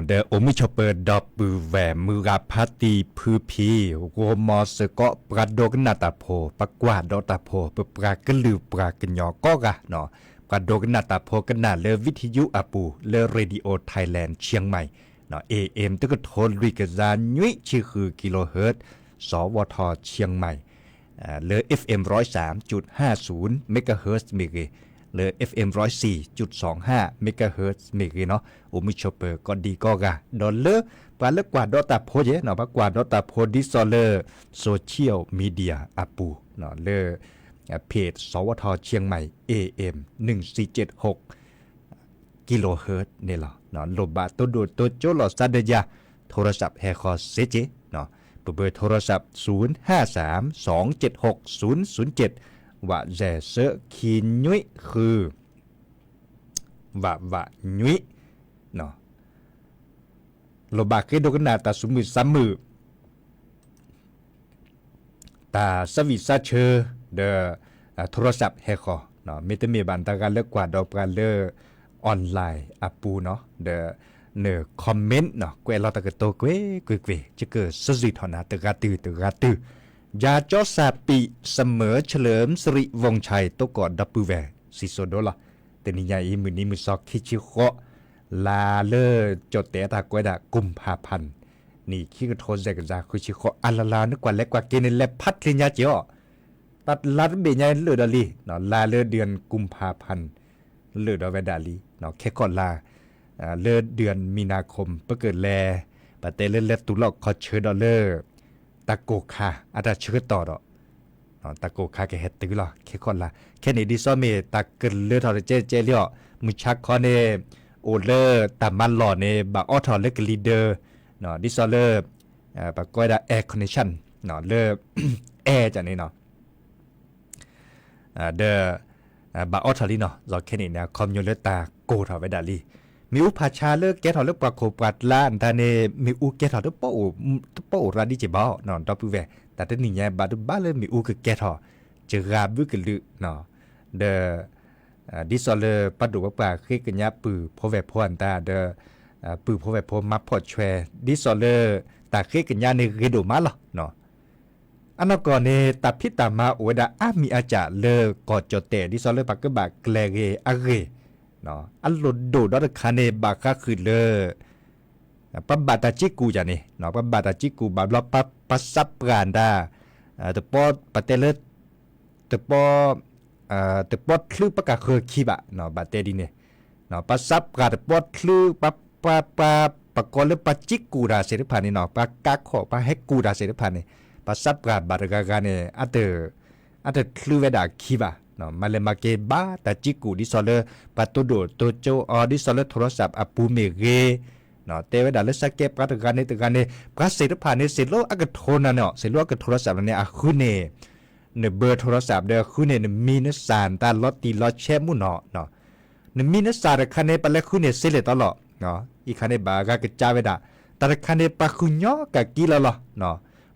ဒီးအိၣ်မုာ်ဆိးပၢၤဒီပုၢ်ဝဲၢ် မုၢ်ဂၤဖါတံၢ်ဖုဖံ, ဂီၤမီၤစ့ၢ်ကီး ပှၤဒိကနၣ်တၢ်ဖိ, ပကွၢ်ဒီးတၢ်ဖိ, ပပှၤကလုာ်ပှၤကညီကိးဂၤ, ပှၤဒိကနၣ်တၢ်ဖိကနၣ်လၢ ဝံထယုအပူၤ လၢ Radio Thailand Chiang Mai, AM တကထိလွံၢ်ကယၤနွံဆံဃု kilohertz, စဝထ Chiang Mai, လၢ FM ร้อยสามจุดห้าศูนย์ megahertz မ့ၢ်ဂ့ၤ, လၢ FM ร้อยสี่จุดสองห้า megahertz မ့ၢ်ဂ့ၤနီၤ, အိၣ်မုာ်ဆိးပၢၤကိးဒံကိးဂၤ, ဒီးလၢပှၤလၢကွၢ်ဒီးတၢ်ဖိယဲနီၤ, ပှၤကွၢ်ဒီးတၢ်ဖိဒ်သိးလၢ social media အပူၤ, လၢ page စဝထ Chiang Mai AM หนึ่งสี่เจ็ดหก kilohertz န့ၣ်လီၤ. လိၣ်ဘၣ်တိၢ်ဒိၣ်တိၢ်ကၠိလိာ်သးဒီးယၤ, ထိရစးပ်ဟဲဃီၤစ့ၢ်ကီး, ပဘၢထိရစးပ် ศูนย์ห้าสามสองเจ็ดหกศูนย์ศูนย์เจ็ด, ဝးစဲးဆၢခံနွံဃု ဝးဝးနွံ လိၣ်ဘၣ်ဃ့ဒိကနၣ်တၢ်သူၣ်မုာ်သးမုာ်, တၢ်သးဝံၣ်သးဆၢ, ဒီး ထိရစးပ်ဟဲဃီၤ, မ့တမ့ၢ်ဘၣ်တဂၤလၢကွၢ်ဒီးပှၤလၢ online အပူၤနီၤ, ဒီး န comment နီၤ, ကွဲးလီၤတၢ်ကတိၤကွ့ၢ်ကွ့ၢ်ကွ့ၢ်, ယကစၢ်စံးထီၣ်နၤတဂၤတုၤတဂၤတုၤ, ယၤကၠီစၢ်ပံး စမၢၢ် เฉลิมสิริวงศ์ชัย တိၢ်ကီးဒီပုၢ်ဝဲၢ် စံၣ်စိၤဒိလီၤ. တနံၤညါအံၤ မုၢ်နံၤမုၢ်စီ ခံဆံဃိး လါလၢ ကၠီၣ်တဲာ်တၢ်ကွဲးဒၣ် กุมภาพันธ์ နံၣ်ခံကထိစဲးကယၤဃုဆံဃိး အလလါ နကွၢ်လဲၤကွၢ်က့ၤန့ၣ် လဲၤဖးတ့ၢ်ညါက့ၤအီၤ တၢ်လါတဘ့ၣ်ညါလၢာ်ဒီးလံ, လါလၢ เดือนกุมภาพันธ์ လၢာ်ဒီးဝဲဒၣ်လံ, ခဲကီၢ်လါ လၢ เดือนมีนาคม ပကလဲၤ ပတဲလၢလဲၤတူၢ်လိာ်ခီၣ်ဆၢဒီးလၢ တၢ်ကိၢ်ခါ အတၢ်ဆၢကတီၢ်ဒီး တၢ်ကိၢ်ခါကဟဲတုၤလီၤ ခဲကီၢ်လါ, ခဲန့ၣ်ဒ်သိးမ့ၢ်တၢ်ကလၢထီၣ်တကဲကဲလံအီၤ, မုၢ်ဆါခီန့ၣ် အိၣ်လၢတၢ်မၤလီၢ်န့ၣ် ဘၣ်အိးထီၣ်လၢကလံၤဒၢး, ဒ်သိးလၢ ပကိးဝဲဒၣ် air condition လၢ air န့ၣ်နီၤ ဒီး ဘၣ်အိးထီၣ်လံနီၤ, ဒီးခဲန့ၣ်န့ၣ် အခီပညီလၢတၢ်ကိၢ်ထီၣ်ဝဲဒၣ်လံ, မ့ၣ်အူဖးဆါလၢကဲထီၣ်လၢပှၤခိၣ်ပှၤကျါတၢ်န့ၣ် မ့ၣ်အူကဲထီၣ်တပီၢ်အိၣ်ရၤဒ်က့ၤဘၣ်နီၤ, ဒီပုၢ်ဝဲၢ် တၢ်တနံၤညါဘၣ်တဘၣ်လၢမ့ၣ်အူကကဲထီၣ် စှၤဘုကလုာ်, ဒီး ဒ်သိးလၢပှၤဒိၣ်ပှၤပှၢ်ဃ့ကညးပုၢ်ဖိဝဲၢ်ဖိအတၢ်ဒီး ပုၢ်ဖိဝဲၢ်ဖိမၤဖှီၣ်ဆွဲ ဒ်သိးလၢ တၢ်ဃ့ကညးန့ၣ်ဂ့ၤဒိၣ်မးလီၤ. အနီၢ်ကီၢ်န့ၣ် တၢ်ဖံးတၢ်မၤအိၣ်ဝဲဒၣ်အါမံၤအါစှၤလၢကီၢ်ကၠီၣ်တဲာ် ဒ်သိးလၢပှၤကဘၣ်ကျဲၤဂ့ၤအဂ့ၢ်, အလိၣ်ဒိၣ်ဒီတခါန့ၣ် ဘၣ်ဃးဃုာ်လၢ ပှၤဘၣ်တၢ်ကံးကူၣ်ယၤန့ၣ် ပှၤဘၣ်တၢ်ကံးကူၣ်ဘၣ်ဘျီ ပှၤစးပှၢ်တၢ် တပီ ပတဲလၢ တပီ တပီချုပကဃၢၤခံဘၣ် ဘၣ်တဲဒ်န့ၣ်, ပှၤစးပှၢ်တပီချု ပှၤ ပှၤ ပှၤ ပကိးလၢပှၤကံးကူၣ်တၢ်သ့ၣ်တဖၣ်န့ၣ်နီၤ ပှၤကးခီၣ် ပှၤဟဲကူၣ်တၢ်သ့ၣ်တဖၣ်န့ၣ် ပှၤစးပှၢ်ဘၣ်တဂၤဂၤန့ၣ် အတချုဝဲဒၣ်ခံဘၣ်, မၤလဲၤမၤက့ၤဘၣ်တၢ်ကံးကူၣ် ဒ်သိးလၢ ပှၤတိၢ်ဒိၣ်တိၢ်ကၠိအီၤ ဒ်သိးလၢ โทรศัพท์ အပူၤမ့ၢ်ဂ့ၤ တဲဝဲဒၣ်လၢ စးကဲပှၤတဂၤန့ၣ်တဂၤန့ၣ် ပှၤသ့ၣ်တဖၣ်န့ၣ် သ့ၣ်လိအကထိနၤန့ၣ် သ့ၣ်လိအကထိ โทรศัพท์ န့ၣ် အဃုန့ၢ် နဘၢ โทรศัพท์ ဒီးဃုန့ၢ်နမံၤနသၣ် နတၢ်လီၤတံၢ်လီၤဆဲးမုၢ်နီၢ်, နမံၤနသၣ်တခါန့ၣ် ပှၤလဲၤဃုန့ၢ်စ့လဲၣ်တီလီၤ, အံၤခါန့ၣ်ဘၣ်ဂၤကစၢ်ဝဲဒၣ်, တၢ်တခါန့ၣ် ပှၤဃုညီကကံလီၤလီၤ,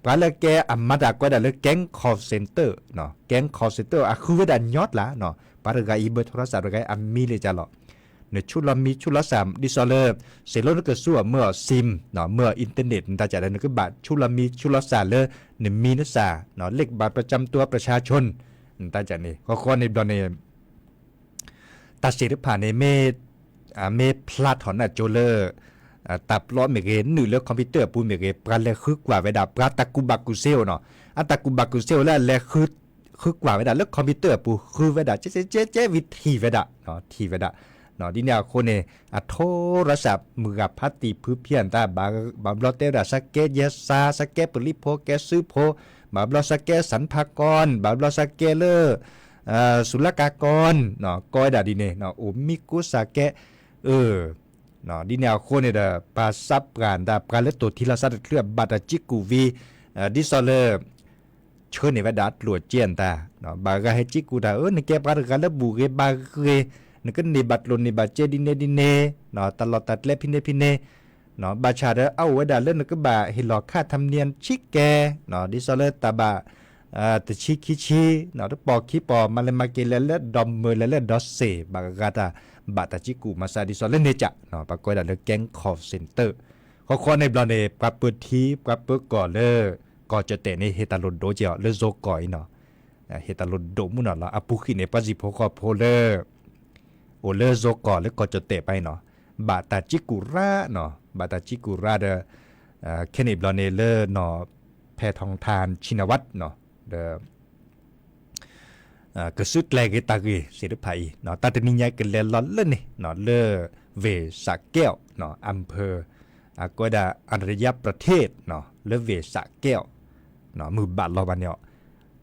ပှၤလၢကဲအမၤတၢ်ကွဲးဒၣ်လၢ แก๊ง call center, แก๊ง call center အဃုဝဲဒၣ်ညီကျါ, ပှၤတဂၤအံၤဘၢ โทรศัพท์ တဂၤအံၤအမံၤလၢကလီၤ နဆူၣ်လီၤမံဆူၣ်လီၤသၣ် ဒ်သိးလၢ စ့လိနကစူၢ်အီၤမၢအီၤ SIM, မၢအီၤ internet နတၢ်ကၢ်ဒီး နကဘၣ်ဆူၣ်လီၤမံဆူၣ်လီၤသၣ်လၢ နမံၤနသၣ် เลขบัตรประจำตัวประชาชน နတၢ်ကၢ်န့ၣ် ဃီဃီန့ၣ်ဘျီန့ၣ် တၢ်သ့ၣ်တဖၣ်န့ၣ် မ့ၢ်ဖျါထီၣ်နၢ်ကၠိလၢ တၢ်ပျီမ့ၢ်ဂ့ၤ နုာ်လၢ computer အပူၤမ့ၢ်ဂ့ၤ ပှၤလဲၤဃုကွၢ်ဝဲဒၣ် ပှၤတၢ်ကူၣ်ဘၣ်ကူၣ်သ့အိၣ်နီၤ, အတၢ်ကူၣ်ဘၣ်ကူၣ်သ့အိၣ်လၢအလဲၤ ဃုကွၢ်ဝဲဒၣ်လၢ computer အပူၤ ဃုဝဲဒၣ်ကဲကဲကဲဝံၤထံၣ်ဝဲဒၣ်, ထံၣ်ဝဲဒၣ်, ဒ်န့ၣ်အဃိန့ၣ် အ โทรศัพท์ မုၢ်ဂၤဖးတံၢ်ဖုဖံအတၢ် ဘၣ်ဘျီတဲဝဲဒၣ် စးကဲယဲစါ စးကဲပလံၤဖိ ကဲစုဖိ, ဘၣ်ဘျီစးကဲ สรรพากร ဘၣ်ဘျီစးကဲလၢ ศุลกากร ကိးဝဲဒၣ်ဒ်န့ၣ် အိၣ်မံကိးစးကဲ အၢ ဒ်န့ၣ်အဃိန့ၣ်ဒီး ပှၤစးပှၢ်တၢ် ပှၤလၢတိၢ်ထံလီၤစးတချုးအဘၣ်တၢ်ကံးကူၣ်ဝံၤ ဒ်သိးလၢ ဆှၢန့ၢ်ဝဲဒၣ်ကျိၣ်စ့အတၢ် ဘၣ်ဂၤဟဲကံးကူၣ်တၢ် အၢ နကဲပှၤတဂၤလၢဘူၣ်ဂ့ၤဘါဂ့ၤ နကန့ၢ်ဘၣ်ကျိၣ်န့ၢ်ဘၣ်စ့ဒ်န့ၣ်ဒ်န့ၣ် တၢ်လီၢ်တၢ်ကျဲဖဲန့ၣ်ဖဲန့ၣ် ဘၣ်ဆၣ်ဒီး အအိၣ်ဝဲဒၣ်လၢနကဘၣ်ဟ့ၣ်လီၤခါ ธรรมเนียม ဆံးကဲ ဒ်သိးလၢတၢ်ဘၣ် တဆံခံဆံ တပီၢ်ခံပီၢ် မၤလဲၤမၤက့ၤလဲၤလၢဒီမုၢ်လဲၤလၢဒီစ့ၢ် ဘၣ်ဂၤတၢ် ဘၣ်တၢ်ကံးကူၣ်မၤစၢ်ဒ်သိးလၢန့ၣ်ကၢ် ပှၤကိးဝဲဒၣ်လၢ แก๊ง call center ဃီဃီန့ၣ်ဘျီန့ၣ် ပှၤပၢထံ ပှၤပၢကီၢ်လၢ ကီၢ်ကၠီၣ်တဲာ်န့ၣ် ဟ့ၣ်တၢ်လိၣ်ဒိၣ်က့ၤအီၤ လၢယိၤကီၢ်အံၤနီၤ ဟ့ၣ်တၢ်လိၣ်ဒိၣ်မုၢ်နီၤလီၤ အပူၤကွံာ်န့ၣ် ပှၤစံၣ်ဖိဃီဖိလၢ အိၣ်လၢယိၤကီၢ်လၢကီၢ်ကၠီၣ်တဲာ်ပၤအံၤနီၤ ဘၣ်တၢ်ကံးကူၣ်ရၣ်နီၤ ဘၣ်တၢ်ကံးကူၣ်ရၣ်ဒီး ခဲန့ၣ်ဘျီန့ၣ်လၢနီၢ် ဖဲထီထၣ် ชินวัตร နီၤ ဒီး ကစုကျဲၤဂ့ၤတၢ်ဂ့ၢ်သ့ၣ်တဖၣ်အံၤ တၢ်တနံၤညါကလဲၤလီၤလၢန့ၣ် လၢ ဝ့ၢ်စးကဲး အမ်ဖၢၣ် အကိးဝဲဒၣ် อรัญญประเทศ လၢဝ့ၢ်စးကဲး မုၢ်ဘၣ်လီၤဘၣ်န့ၣ်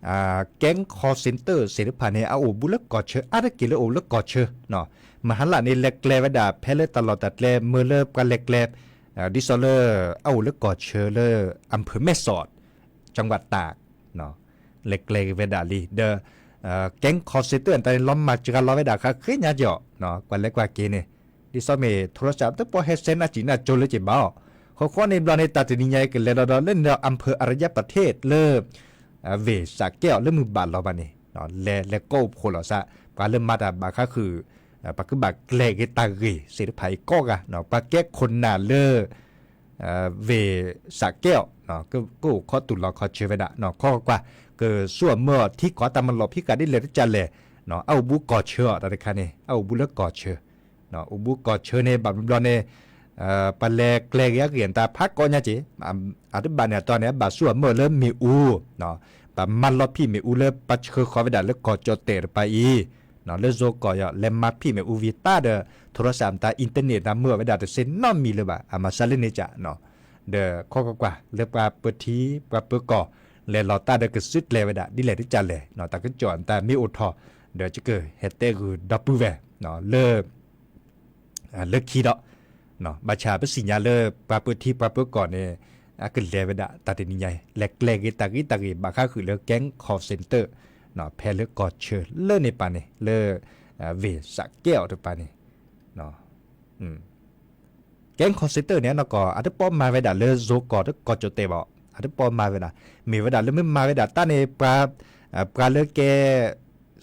အီၤ แก๊ง call center သ့ၣ်တဖၣ်န့ၣ် အအိၣ်ဘူးလၢကီၢ်ဆၢအါတက့ၢ်လၢအိၣ်လၢကီၢ်ဆၢ မဟါလၢ်န့ၣ် လဲၤကျဲၤဝဲဒၣ် ဖဲလၢတၢ်လီၢ်တၢ်ကျဲ မၢလၢပှၤလဲၤကျဲၤ ဒ်သိးလၢ အအိၣ်လၢကီၢ်ဆၢလၢ อำเภอแม่สอด จังหวัดตาก လဲၤကျဲၤဝဲဒၣ်လံ ဒီး แก๊ง call center တၢ်န့ၣ် လီၤမၢ်စှၤလီၤဝဲဒၣ်ဃးဃ့ညါကီး ကွၢ်လဲၤကွၢ်က့ၤန့ၣ် ဒ်သိးမ့ၢ် โทรศัพท์ တပီၢ်ဟဲစဲနၢ်စံၣ်နၢ်ကၠိလၢက့ၤဘၣ်အီၤ ဃီဃီန့ၣ်ဘျီန့ၣ် တၢ်တနံၤညါအံၤကလဲၤလီၤဒီးလၢန့ၣ်ဒီး อำเภออรัญญประเทศ လၢ ဝ့ၢ်စးကဲးအီၤ လၢမုၢ်ဘၣ်လီၤဘၣ်န့ၣ် လဲၤလဲၤကိးအိၣ်ဖှိၣ်လီၤသး ပှၤလၢမၤတၢ်ဘၣ်ဃးဃုာ် ပှၤကဘၣ်ကျဲၤဂ့ၤတၢ်ဂ့ၢ်သ့ၣ်တဖၣ်အံၤကိးဂၤ ပှၤကဲခိၣ်နၢ်လၢ ဝ့ၢ်စးကဲအီၤ ကအိၣ်ခီတူၢ်လီၤခီၣ်ဆၢဝဲဒၣ် ခီကွၢ်ကွၢ် ကစူၣ်အမၢအီၤ ထံကီၢ်တၢ်မၤလီၤဖံးဃာ်ဒ်လဲၣ်တကးလဲၣ် အအိၣ်ဘူးကီၢ်ဆၢအီၤတၢ်တခါန့ၣ် အအိၣ်ဘူးလၢကီၢ်ဆၢ အိၣ်ဘူးကီၢ်ဆၢန့ၣ် ဘၣ်ဘျီဘျီန့ၣ် ပှၤလဲၤကျဲဂ့ၤအဂ့ၢ်အတၢ်ဖးကီညါက့ၤ အတဘၣ်န့ၣ်အတီန့ၣ် အဘၣ်စူၣ်အမၢလၢမ့ၣ်အူ ဘၣ်မၤလီၤဖံးမ့ၣ်အူလၢပှၤဆှၢဃီၤဝဲဒၣ်လၢကီၢ်ကၠီၣ်တဲာ်တပၤအံၤ လၢယိၤကီၢ်ယီၤ လဲၤမၤဖံးမ့ၣ်အူဝံၤတၢ်ဒီး ထိရစးမတၤ internet တၢ်မၢအီၤဝဲဒၣ်တစ့နီတမံၤလၢၤဘၣ် အမၤစၢၤလၢန့ၣ်က ဒီးခီကွၢ်ကွၢ် လၢပှၤပၢထံ ပှၤပၢကီၢ် လဲၤလီၤတၢ်ဒီးကစုကျဲၤဝဲဒၣ် ဒ်လဲၣ်တကးလဲၣ် တၢ်ကစီၣ်တၢ်မ့ၢ်အိၣ်ထီၣ် ဒီးယကဟဲတဲဂုာ်ဒီပုၢ်ဝဲၢ် လၢ လၢခံဒီး ဘၣ်ဆၣ်ပသ့ၣ်ညါလၢပှၤပၢထံပှၤပၢကီၢ်န့ၣ် အကလဲၤဝဲဒၣ်တၢ်တနံၤညါအံၤ လဲၤကျဲဂ့ၤတၢ်ဂ့ၤတၢ်ဂ့ၤ ဘၣ်ဃးဃုာ်လၢ gang call center ဖဲလၢကီၢ်ဆၢလၢန့ၣ်ပၤန့ၣ် လၢ ဝ့ၢ်စးကဲအီၤတပၤန့ၣ် gang call center န့ၣ် အနီၢ်ကီၢ် အတပီမၤဝဲဒၣ်လၢယိၤကီၢ်တကီၢ်ကၠီၣ်တဲာ်ဘၣ် အတပီမၤဝဲဒၣ် မ့ၢ်ဝဲဒၣ်လၢမ့ၢ်မၤဝဲဒၣ်တၢ်န့ၣ် ပှၤ ပှၤလၢကဲ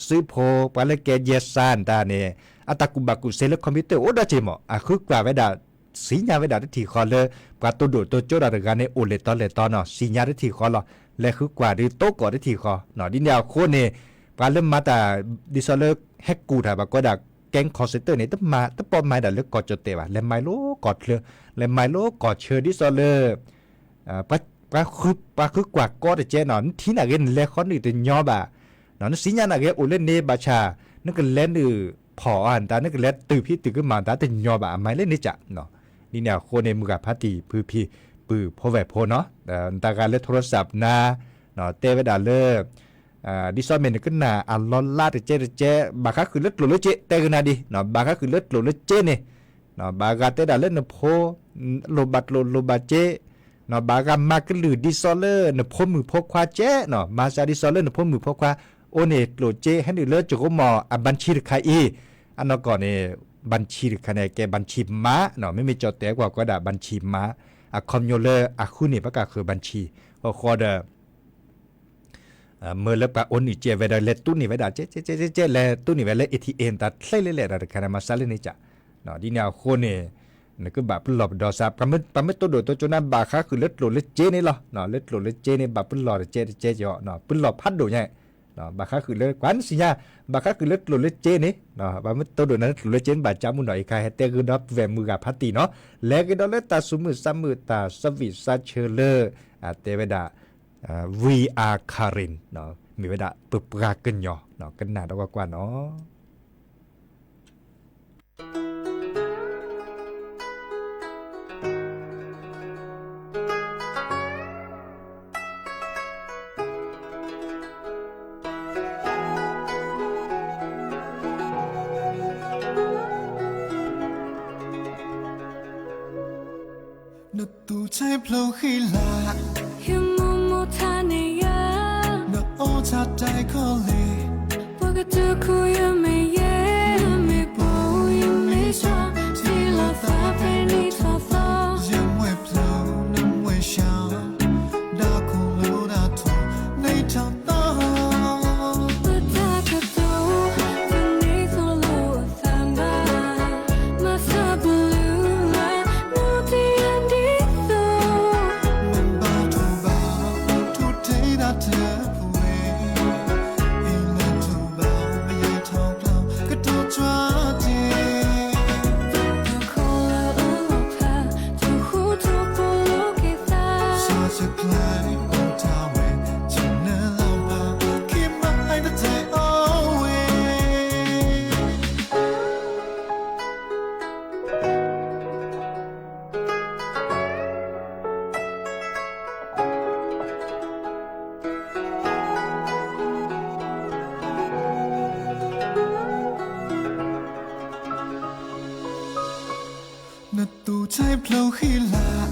သုးဖိ ပှၤလၢကဲယဲၢ်စၢ်တၢ်န့ၣ် အတၢ်ကူၣ်ဘၣ်ကူၣ်သ့လၢ computer အိၣ်ဒီးက့ၤမး အဃုကွၢ်ဝဲဒၣ် သ့ၣ်ညါဝဲဒၣ်တထံၣ်ဃီလၢ ပှၤတိၢ်ဒိၣ်တိၢ်ကၠိတၢ်တဂၤန့ၣ် အိၣ်လဲၤတီလဲၤတီနီၤ သ့ၣ်ညါတထံၣ်ဃီလီၤ လဲၤဃုကွၢ်ဒ်သိးကီးတထံၣ်ဃီ ဒ်န့ၣ်အဃိန့ၣ် ပှၤလၢမၤတၢ် ဒ်သိးလၢ ဟဲကူၣ်တၢ်ဘၣ်ကီးဒၣ် gang call center န့ၣ် တပီမၤဒၣ်လၢကီၢ်ကၠီၣ်တဲာ်ဘၣ် လဲၤမၤလိကီၢ်ချၢ လဲၤမၤလိကီၢ်ဆၢ ဒ်သိးလၢ ပှၤဃုကွၢ်ကီတကဲနီၤ နထံၣ်နၢ်ဂ့ၤ နလဲၤဃီနုာ်တညီဘၣ် နသ့ၣ်ညါနၢ်ဂ့ၤအိၣ်လၢန့ၣ်ဘၣ်ဆၣ် နကလဲၤနုာ်ဖီၣ်အီၤတၢ် နကလဲၤတုၤဖံးတုၤကမၣ်တၢ်တညီဘၣ် အမၤလၢန့ၣ်က ဒ်န့ၣ်အဃိန့ၣ် မုၢ်ဂၤဖးတံၢ်ဖုဖံ ပုၢ်ဖိဝဲၢ်ဖိနီၤ တၢ်ဂၤလၢ ထိရစးနၤ တဲဝဲဒၣ်လၢ ဒ်သိးမ့ၢ်နကနၣ်အလီၤလးတကဲတကဲ ဘၣ်ဃးဃုာ်လၢကျိၣ်လၢစ့ တဲကနၣ်ဒံး ဘၣ်ဃးဃုာ်လၢကျိၣ်လၢစ့န့ၣ် ဘၣ်ဂၤတဲဒၣ်လၢနဖိ လိၣ်ဘၣ်ကျိၣ်လိၣ်ဘၣ်စ့ ဘၣ်ဂၤမၤကလုၢ်ဒ်သိးလၢနဖိမုၣ်ဖိခွါစ့နီၤ မၤစၢၤဒ်သိးလၢနဖိမုၣ်ဖိခွါ အိၣ်န့ၣ်ကျိၣ်စ့ ဟဲနုာ်လၢကရိမီၤအ ဘၣ်ဆံတခါအံၤ အနီၢ်ကီၢ်န့ၣ် ဘၣ်ဆံတခါန့ၣ် ကဲဘၣ်ဆံမး မ့မ့ၢ်ကၠီၣ်တဲာ်ကွၢ်ကီးဒၣ်ဘၣ်ဆံမး အခီပညီလၢအဃုန့ၢ်ဘၣ်ကဃုဘၣ်ဆံ ဃီဃီဒီး မၢလၢပှၤအိၣ်နုာ်စဲးဝဲဒီး လဲၤတူၢ်န့ၢ်ဝဲဒၣ် ကဲ ကဲ ကဲ ကဲ လဲၤတူၢ်န့ၢ်ဝဲလၢ ATM တၢ်ချ့လဲၣ်လဲၣ်တၢ်တခါန့ၣ် မၤစၢၤလၢန့ၣ်က ဒ်န့ၣ်အဃိန့ၣ် နကဘၣ်ပလီၢ်ပဒီစါ ပှၤမ့ၢ်တိၢ်ဒိၣ်တိၢ်ကၠိနၤ ဘၣ်ဃးဃုာ်လၢကျိၣ်လၢစ့န့ၣ်လီၤ လၢကျိၣ်လၢစ့န့ၣ် ဘၣ်ပလီၢ်တကဲတကဲကီး ပလီၢ်ဖးဒိၣ်ညါ ဘၣ်ဃးဃုာ်လၢ ကွၢ်နသ့ၣ်ညါ ဘၣ်ဃးဃုာ်လၢကျိၣ်လၢစ့န့ၣ် ပှၤမ့ၢ်တိၢ်ဒိၣ်နၤလၢကျိၣ်လၢစ့န့ၣ် ဘၣ်ကၠါမုၢ်နီၤ အံၤခါဟဲတဲဂုာ်ဒီပုၢ်ဝဲၢ်မုၢ်ဂၤဖးတံၢ်နီၤ လဲၤကဒီးလၢတၢ်သူၣ်မုာ်သးမုာ်တၢ်သးဝံၣ်သးဆၢလၢ တဲဝဲဒၣ် We are Karen မ့ၢ်ဝဲဒၣ်ပပှၤကညီ ကနၣ်ဒီးကွၢ်ကွၢ်နီၤ နသူၣ်ဆဲးဖျိးဃံလၤ ဟံးမိၢ်မိၢ်ထါန့ၢ်ယၤ နအိၣ်ဆါတၢ်ခီလ့ၣ် ပှၤကတိၤခိၣ်ယမ့ၢ်ယဲ မ့ၢ်ပှၤယမ့ၢ်ဆီ ထံလီၤသးဖဲန့ၣ်ထီၣ်သီ ယမွဲၢ်ဖျိး နမွဲၢ်ဆှီ ဒီးခိၣ်လိၤဒီးထိၣ် န့ၢ်ထီၣ်သီ ပတၢ်ကတိၤ တန့ၢ်သိးလိာ်အသးဘၣ် မၤသးပလုၢ်လၢ နတယၤဒ်သိး မ့ၢ်ဘၣ်ထိၣ်ဘၣ် ထိၣ်ထံဒၣ်တပှဲၤ အံၤလၢထိၣ်ဘၣ် မယါထီၣ်ကျီ ကတိၤကွၢ်တ့ၢ် တၢ်ခီလၢအလီၤဖး တဟူးထီၣ်ဖိလိၤက့ၤသး စှၤစကျဲ အိၣ်တၢ်ဝဲ ကနၢလီၤဘၣ် ခံမၤအတတဲအီၤဝဲ နသူၣ်ဆဲးဖျိးဃံလၤ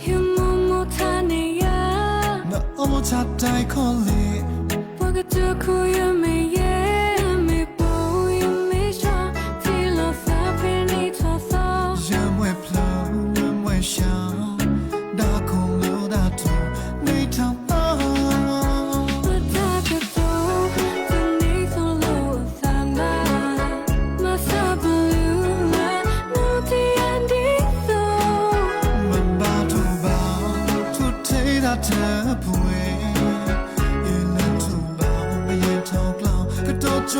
ဟံးမိၢ်မိၢ်ထါန့ၢ်ယၤ နအိၣ်ဆါတၢ်ခီလ့ၣ် ပှၤကတိၤခိၣ်ယမ့ၢ်ယဲ မ့ၢ်ပှၤယမ့ၢ်ဆီ ထံလီၤသးဖဲန့ၣ်ထီၣ်သီ ယမွဲၢ်ဖျိး နမွဲၢ်ဆှီ ဒီးခိၣ်လိၤဒီးထိၣ် န့ၢ်ထီၣ်သီ ပတၢ်ကတိၤ တန့ၢ်သိးလိာ်အသးဘၣ် မၤသးပလုၢ်လၢ နတယၤဒ်သိး မ့ၢ်ဘၣ်ထိၣ်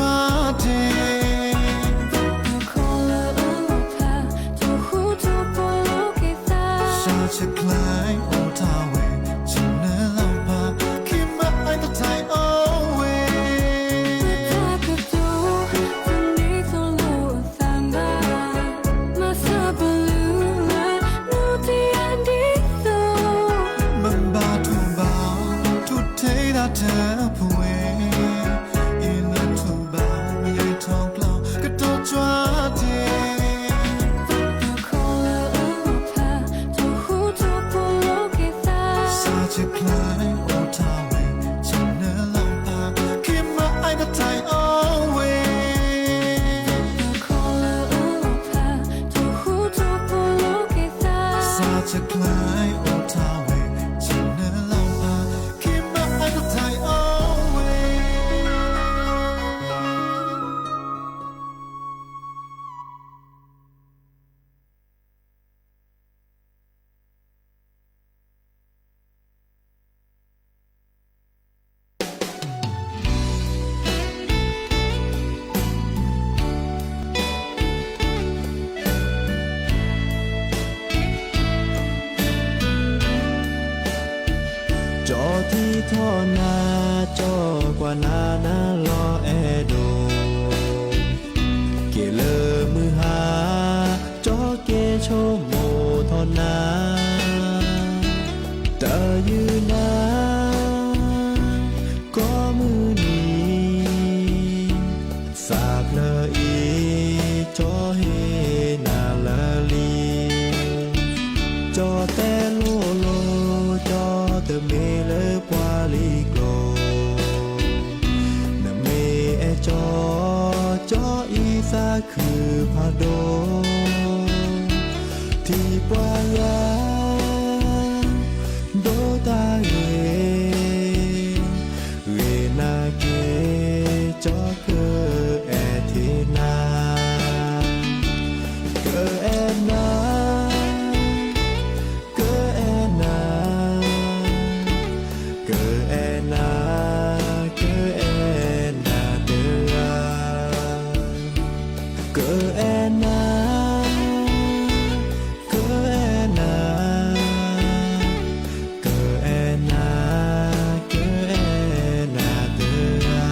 တၢ်တ့ တခီလၢအလီၤဖး ထိၣ်ဃူထိၣ်ဖိးလိာ်က့ၤသး စၢ်ဆဲးကျိးအိၣ်တၢ်ဝဲ ဆ့ၣ်နီၤလီၤဖး က့ၤမၤအတၢ်တၢ်အီၣ်ဝဲ တၢ်ကတိၤ တန့ၢ်သိၣ်လိအသးဘၣ် မၤစၢ်ပလုၢ်လၢ နူတယၢ်ဒ်သိး မ့ၢ်ဘၣ်ထိၣ်ဘၣ် ထိၣ်ထဲတၢ်တပှဲၤ အ့ၣ်နထိၣ်ဘၣ် မ့ၢ်ယဲထီၣ်ကျီ ကတိၤကွၢ်တ့ တခီလၢအလီၤဖး ထိၣ်ဃူထိၣ်ဖိးလိာ်က့ၤသး စၢ်ဆဲးကျိးအိၣ်တၢ်ဝဲ ဆ့ၣ်နီၤလီၤဖး က့ၤမၤအတၢ်တၢ်အီၣ်ဝဲ တခီလၢအလီၤဖး ထိၣ်ဃူထိၣ်ဖိးလိာ်က့ၤသး စၢ်ဆဲးကျိးအိၣ်တၢ်ဝဲ ဆ့ၣ်နီၤလီၤဖး က့ၤမၤအတၢ်တၢ်အီၣ်ဝဲ ကၠီထံထီၣ်နၤ ကၠီကွၢ်နၤနၤလီၤအဲၣ်ဒိး က့ၤလၢမုၢ်ဟါ ကၠီက့ၤဆိကမိၣ်ထီၣ်နၤ တယုၢ်နၤ ကိးမုၢ်နံၤ သးဖျၢၣ်အံၤ ကၠီဟ့ၣ်နၤလၢလံ ကၠီတဲလိၤလိၤ ကၠီတမ့ၢ်လၢပှၤလံၤကျိၤ နမ့ၢ်အဲၣ်ကၠီ ကၠီအံၤသးခုဖးဒိၣ် ထံၣ်ပှၤဂၤ ဒိတၢ်ဂ့ၤ ဂ့ၤနာ်က့ၤ ကၠီကအဲၣ်ထံၣ်နၤ ကအဲၣ်နၤ ကအဲၣ်နၤ ကအဲၣ်နၤ ကအဲၣ်နၤတဂၤ ကအဲၣ်နၤ ကအဲၣ်နၤ ကအဲၣ်နၤတဂၤ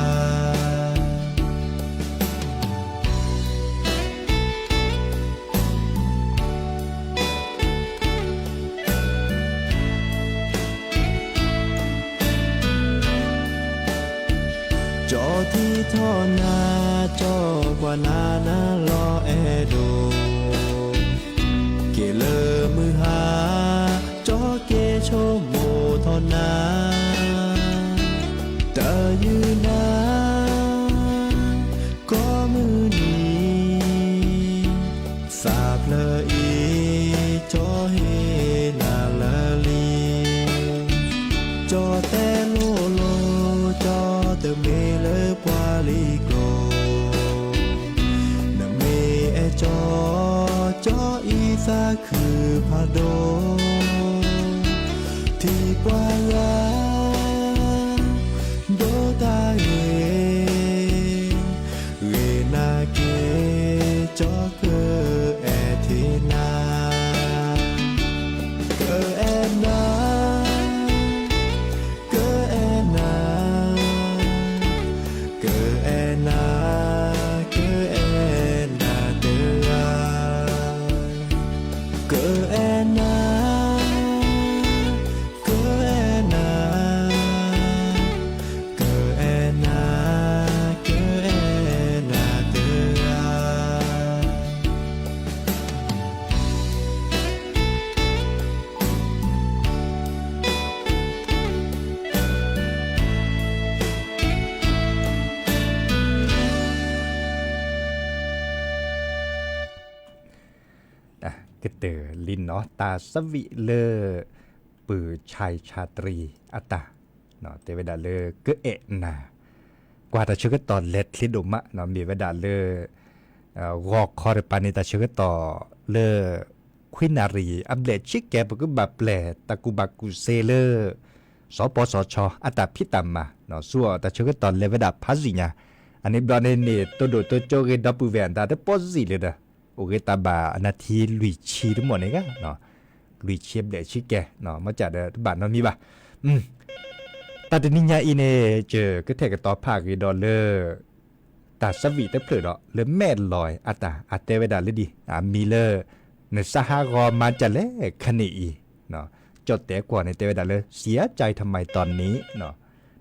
ကၠီထံထီၣ်နၤ ကၠီကွၢ်နၤနၤလီၤအဲၣ်ဒိး က့ၤလၢမုၢ်ဟါ ကၠီက့ၤဆိကမိၣ်ထီၣ်နၤ တယုၢ်နၤ ကိးမုၢ်နံၤ သးဖျၢၣ်အံၤ ကၠီဟ့ၣ်နၤလၢလံ ကၠီတဲလိၤလိၤ ကၠီတမ့ၢ်လၢပှၤလံၤကျိၤ နမ့ၢ်အဲၣ်ကၠီ ကၠီအံၤသးခုဖးဒိၣ် ထံၣ်ပှၤဂၤ ဒိတၢ်ဂ့ၤ ဂ့ၤနာ်က့ၤ ကၠီကအဲၣ်ထံၣ်နၤ ကအဲၣ်နၤ ကအဲၣ်နၤ ကအဲၣ်နၤ ကအဲၣ်နၤတဂၤ ကအဲၣ်နၤ ကအဲၣ်နၤ ကအဲၣ်နၤ ကအဲၣ်နၤတဂၤ ကတၢၢ်လံနီၤ တၢ်သးဝံၣ်လၢ ပုၢ် ဆၢၣ်ဆၣ်တရံး အတၢ် တဲဝဲဒၣ်လၢ ကအဲၣ်နၤ ကွၢ်တၢ်ဆၢကတီၢ်လဲၤချ့ဒိၣ်မး မ့ၢ်ဝဲဒၣ်လၢ ဂီၤခီတပၤန့ၣ် တၢ်ဆၢကတီၢ်လၢ ခွံနၣ်ရံၣ်အဘျဲၣ်ဆံကဲ ပကဘၣ်ပျဲၢ်တၢ်ကူၣ်ဘၣ်ကူၣ်သ့လၢ စီၤပီစီၤဆီ အတၢ်ဖံးတၢ်မၤ ဆူအီၤ တၢ်ဆၢကတီၢ်လဲၤဝဲဒၣ်ဖးယံာ်ညါ အန့ၣ်ဘျီန့ၣ်န့ၣ် တိၢ်ဒိၣ်တိၢ်ကၠိဂ့ၤ ဒီပုၢ်ဝဲၢ်အတၢ်တပီၢ်စံးလၢၤဒီး အိၣ်ဂ့ၤတၢ်ဘၣ်အနၢ်ထံလွံၢ်ဆံတမီၢ်န့ၣ်ဂ့ၤ, လွံၢ်ဆံဘျဲၣ်ဆံကဲ, မ့ၢ်ကဒီးတဘၣ်နီတမံၤဘၣ်. တၢ်တနံၤညါအံၤန့ၣ် ယကထဲးကတီၤဖးဂ့ၤဒီးလၢ တၢ်ဆၢဝံၣ်တဖျၢၣ်ဒီး လၢမဲၢ်လီၤအတၢ် အတဲဝဲဒၣ်လၢဒ် အမံၤလၢ နစါဟးဂီၤမၤဒ်လဲၣ်ခဲနံၣ်အံၤ, ကၠီၣ်တဲာ်ကွီၢ်န့ၣ်တဲဝဲဒၣ်လၢ เสียใจทำไมตอนนี้,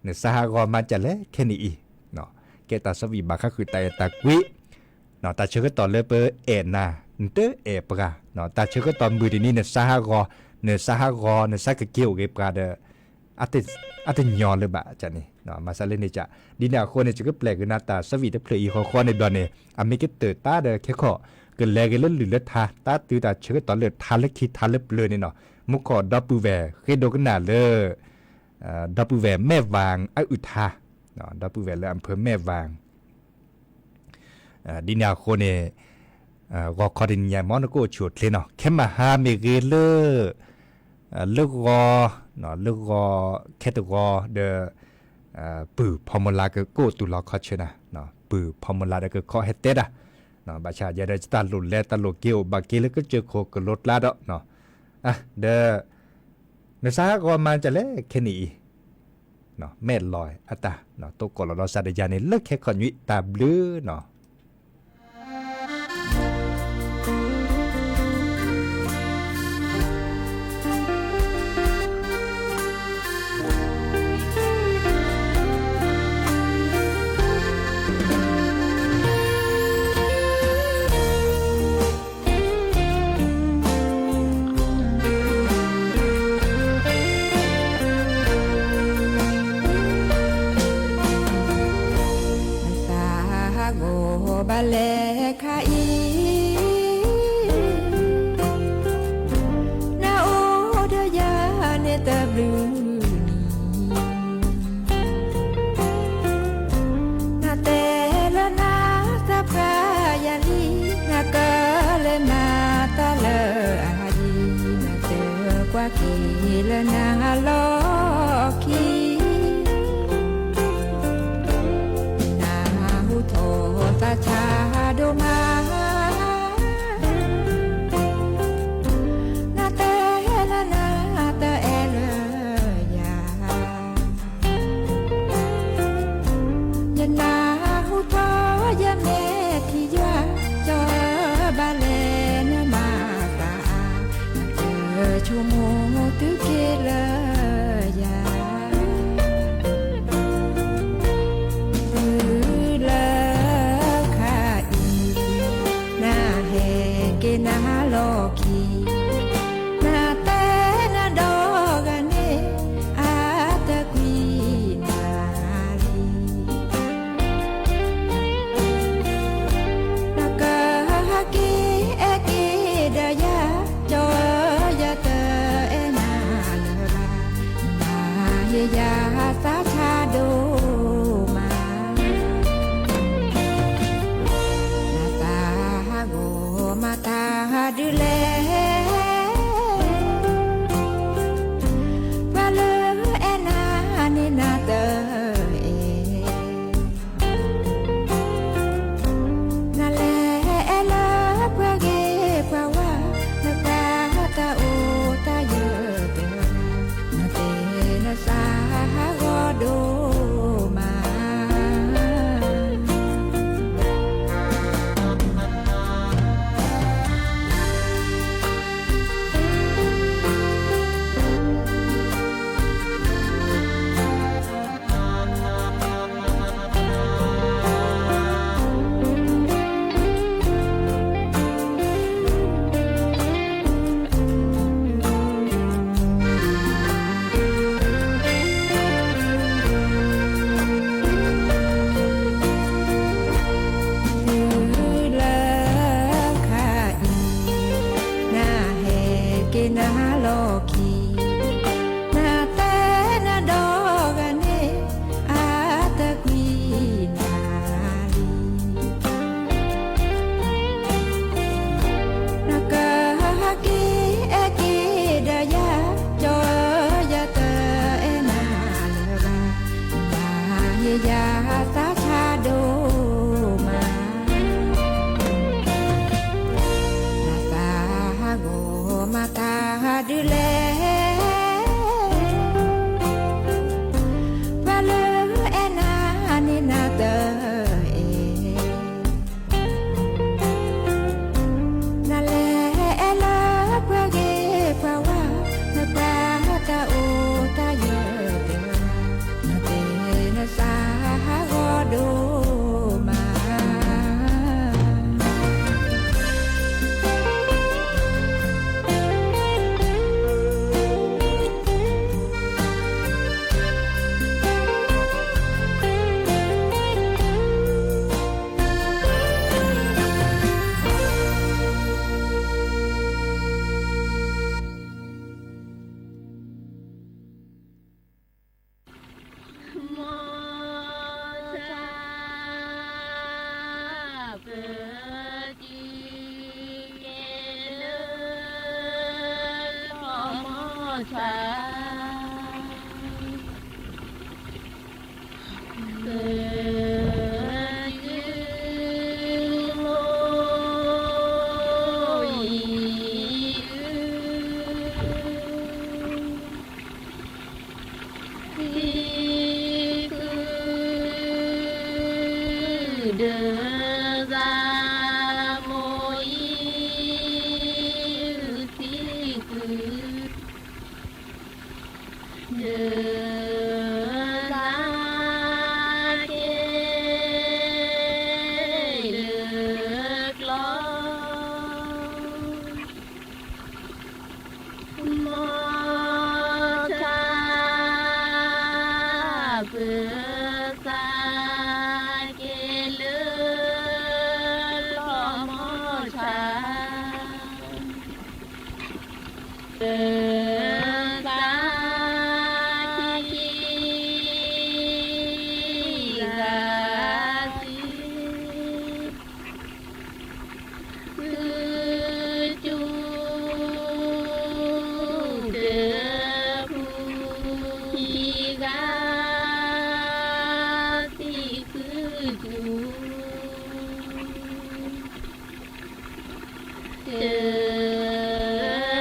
နစါဟးဂီၤမၤဒ်လဲၣ်ခဲနံၣ်အံၤ, ကဲတၢ်ဆၢဝံၣ်ဘၣ်ဃးဃုာ်တၢ်အဲၣ်တၢ်ကွံ တၢ်ဆၢကတီၢ်လၢပအဲၣ်နၤ နတအဲၣ်ပှၤ, တၢ်ဆၢကတီၢ်မုၢ်တနံၤ နစါဟးဂီၤ, နစါဟးဂီၤ နစါကက့ၤအိၣ်ဂ့ၤပှၤဒီး အတညီလၢၤဘၣ်န့ၣ်, မၤစၢၤလၢန့ၣ်က, ဒ်န့ၣ်အဃိန့ၣ် ယကပျဲကနၣ်တၢ်ဆၢဝံၣ်တဖျၢၣ်အံၤဃီဃီန့ၣ်ဘျီန့ၣ် အမ့ၢ်ကတၢၢ်တၢ်ဒီးခဲခီၣ် ကလဲၤဂ့ၤလၢလုၢ်လၢထါ တၢ်တုၤတၢ်ဆၢကတီၢ်လၢထါလၢခံထါလၢပျၢၤန့ၣ်နီၤ, မူခိၣ်ဒီပုၢ်ဝဲၢ်ဃ့ဒိကနၣ်လၢ ဒီပုၢ်ဝဲၢ်မဲၢ်ဝၣ်အအုၣ်ထါ, ဒီပုၢ်ဝဲၢ်လၢအဖၢမဲၢ်ဝၣ် ဒ်န့ၣ်အဃိန့ၣ် ဂီၤခီတနံၤညါမ့ၢ်နကအိၣ်ဆူၣ်အိၣ်ချ့နီၤ, ခဲမုၢ်ဟါမ့ၢ်ဂ့ၤလၢ လၢဂီၤ, လၢဂီၤ ခဲတဂီၤဒီး ပုၢ်ဖီမူလါကကိၣ်တူၢ်လီၤခီဆၢနၤ, ပုၢ်ဖီမူလါဒီးကခီဟဲတဲတၢ်, ဘၣ်ဆၣ်ယဲဒီးယတၢ်လိၣ်လဲတၢ်လိၣ်က့ၤအိၣ်ဘၣ်က့ၤလၢကစၢၢ်ခိၣ်ကလိကျါဒီး ဒီး နစါဟးဂီၤမၤဒ်လဲၣ်ခဲနံၣ်အံၤ, မဲၢ်လီၤအတၢ် တိကိးလီၤဒီးစးဒယၤန့ၣ်လၢခဲခီၣ်ညွံးတၢ်ဘျုးနီၤ. နသးဟးဂီၤဘၣ်လဲၣ်ခါအံၤ, နအိၣ်ဒီးယၤန့ၣ်တဘျုးနံၤ နတဲလၢနသးပှၢ်ယၤလံ, နကလဲၤမၤတၢ်လၢအဟးဒံး, နတဲကွၢ်က့ၤလၢနလီၢ်ခံ, နဟူထီၣ်သးဆါဒိၣ်မး နတဲလၢနတအဲၣ်လၢယၤ, ယနၢ်ဟူထီၣ်ယမဲာ်ထံယွၤ, ကၠီဘၣ်လဲၣ်နမၤသးအါ, နဆိကမိၣ်တုၤက့ၤလၢယၤ တုၤလၢခါအံၤ, နဟဲက့ၤနလီၢ်ခံ, နတဲနဒီဂၤန့ၣ် အတကွံနၤလံ, နကဟဲက့ၤအဲၣ်က့ၤဒီးယၤ, ကၠီယတအဲၣ်နၤ ပၢ် ပၢ် သံဃုာ်ဒီးသး မိၢ်အံၤ သံဃုာ် ဒီးသး က့ၤလၢကျီ မိၢ်ဆါ ပၢ်သး က့ၤလၢကျီ မိၢ်ဆါ ပၢ်သး ခံဂၤသံ ဃုာ်စူၤ တဖုခံဂၤ သံဃုာ်စူၤ တ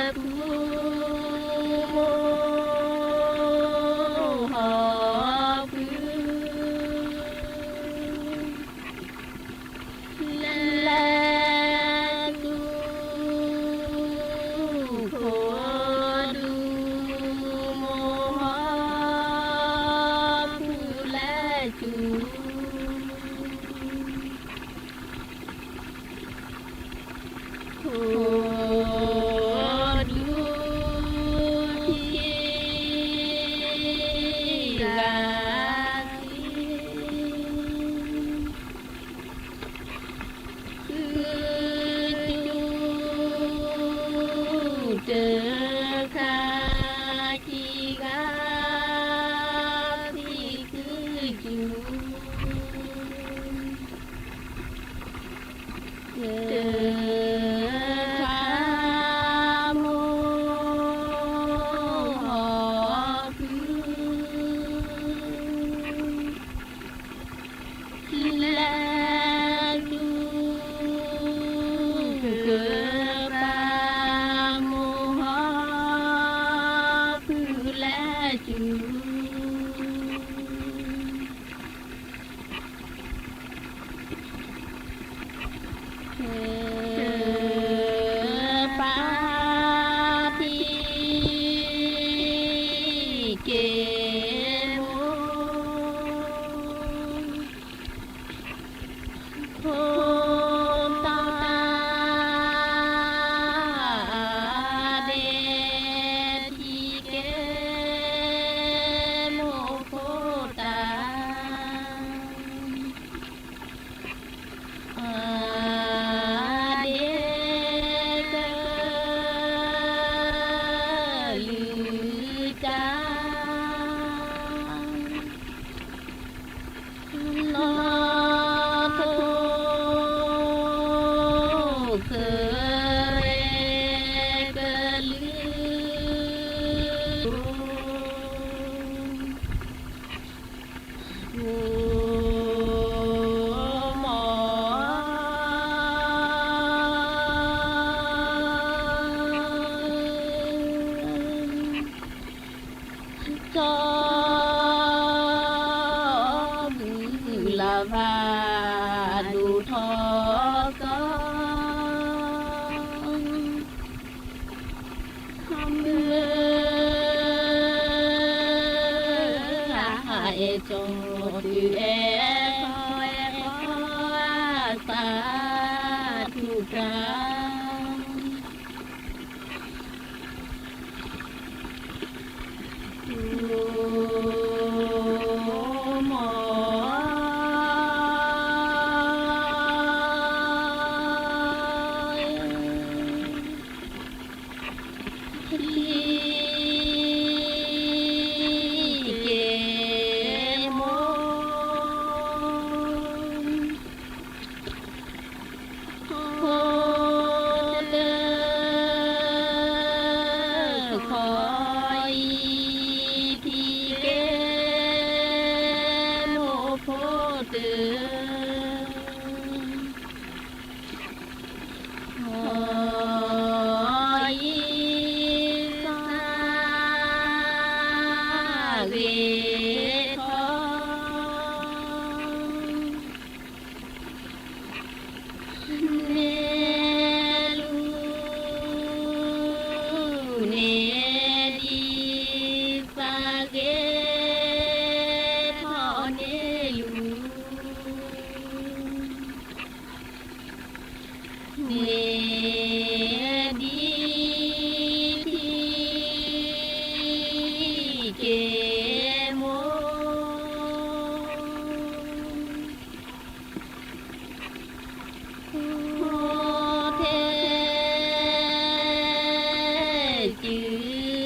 ဖု မိၢ်ဟီၣ်ဖု လဲၤစူၤ ခိၣ်ဒူ မိၢ်ဟီၣ်ဖု လဲၤစူၤ ခိၣ်ဒူ ခံဂၤသံ ဃုာ်စူၤ တခါခံဂၤ သံဃုာ်စူၤ တခါ မိၢ်ဟီၣ်ဖု လဲၤစူၤ ကပၤ မိၢ်ဟီၣ်ဖု လဲၤစူၤ ကပၤ ထံက့ၤမိၢ် ဖိတၢ် ဒဲ ထံက့ၤမိၢ် ဖိတၢ် ဒဲ ကလုၢ်တၢ် နီၢ်ထိၣ် ကရဲ ကလုၢ် မိၢ် စီၤ ဘုလၤဘၣ် ဒိၣ်ထီၣ်စီၤ မုၢ် အဲၣ်ကၠီ တုၤအဲၣ်ကီ အဲၣ်ကီ သးထူၣ်တၢ် မိၢ် ထံက့ၤမိၢ် ဖိ န့ၣ်ဒ်ထံက့ၤမိၢ် ဖိထဲကၠူနထံ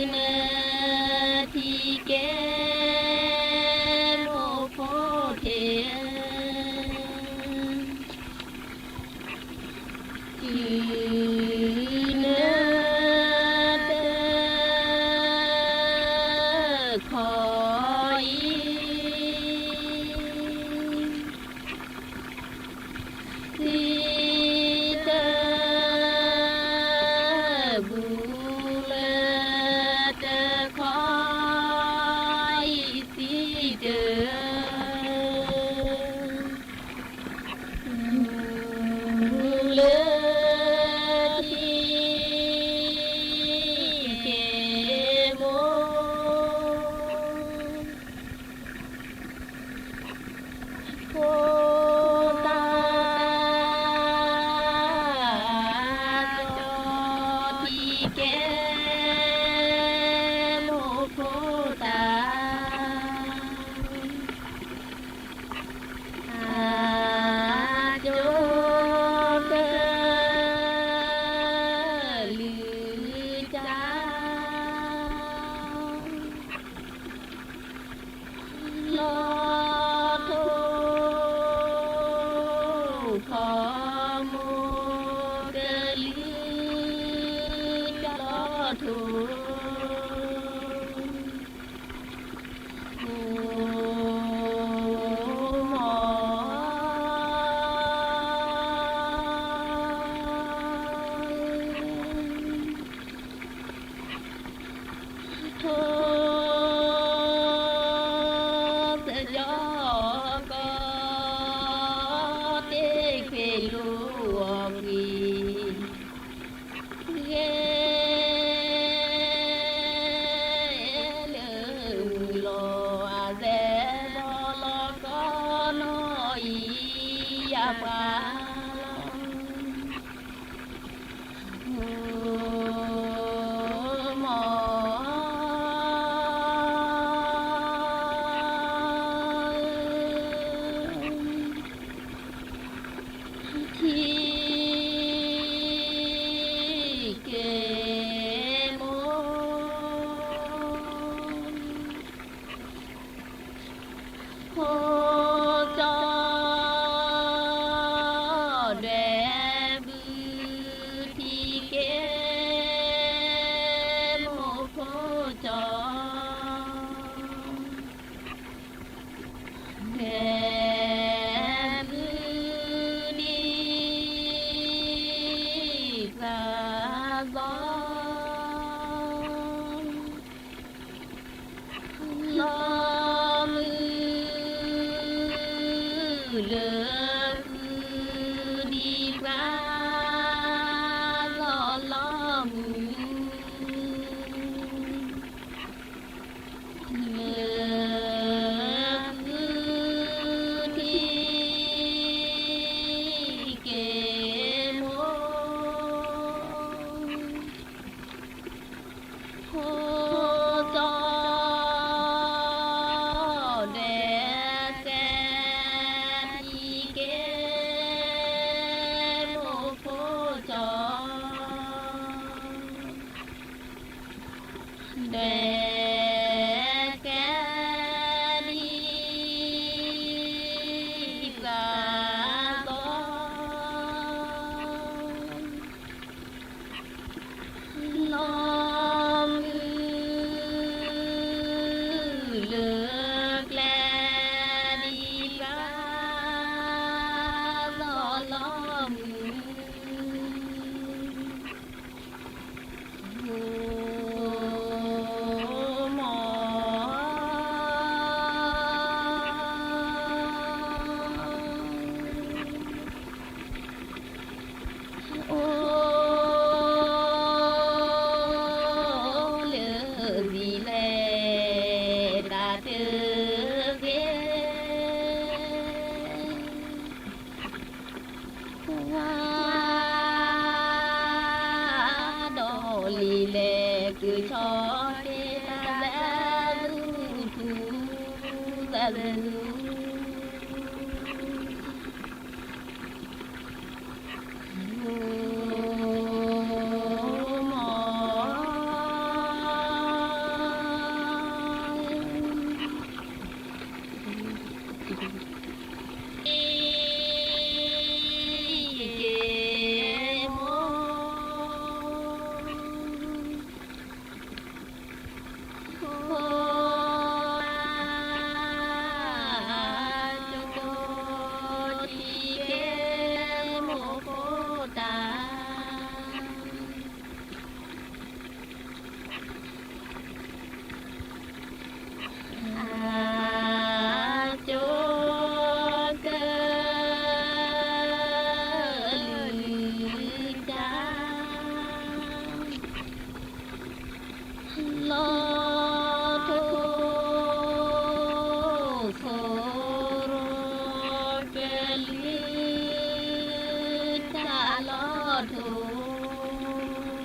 က့ၤမိၢ် ဖိထဲ တုၤနတခီအံၤ သုတဘူၣ်လၢတခီအံၤ သုတ လၢထံက့ၤမိၢ် ဖိသၣ် ကၠီထံက့ၤမိၢ် ဖိသၣ် အကၠီကလုၢ်တၢ် လီၤထိၣ် ခီမိၢ်ကလုၢ်တၢ်လီၤထိၣ် မီၢ် ထိၣ်သယီၤကီၢ် တ့ၢ်ခွ့ၣ်လိာ်အီၤကွံာ် ဂ့ၤ လၢမုၢ်လီၤအသဲ ဘီလီၤကီၢ်နီၢ်အံၤ ယပှၤ မီၢ် ထံက့ၤမိၢ် ဖိကၠီ ဒွဲၣ်ဘုထံက့ၤမိၢ် ဖိကၠီ ဒွဲၣ်ဘုဒံး ပှၤသီ လီၤမုၢ်လၢဃုဒံး ပှၤသီလီၤမုၢ် လၢဃု ထံက့ၤမိၢ် ဖိကၠီ ဒွဲၣ်ကဲထံက့ၤမိၢ် ဖိကၠီ ဒွဲၣ်ကဲဒံး ပှၤသီ လီၤမုၢ်လၢကျဲဒံး ပှၤသီလီၤမုၢ် မီၢ် အိၣ်လၢသံလဲၣ် တၢ်တဂ့ၤ ဝါ ထူ ထူရထံသးလၢ လၢထံဘၣ်လီၤ လၢထံနီၤ ဘၣ်နၤကွၢ်ကၠိလဲၣ် ကွၢ်ကၠိလဲၣ် ကွၢ်ကၠိလဲၣ် ကွၢ်ကၠိလဲၣ် လၢထံနီၢ်သးက့ ဂ့ၤဘၣ် နမံၤနီၢ်သးက့ ဂ့ၤဘၣ် မုၢ်မီၢ် ခီမၤသရံးကဲ သရံးကဲ တၢ်ဖိက့ၤလီၤ အံၤမ့ၢ်လ့န့ၣ် ဒီးဂုၢ်ဆိမိၣ်တၢ် မုၢ်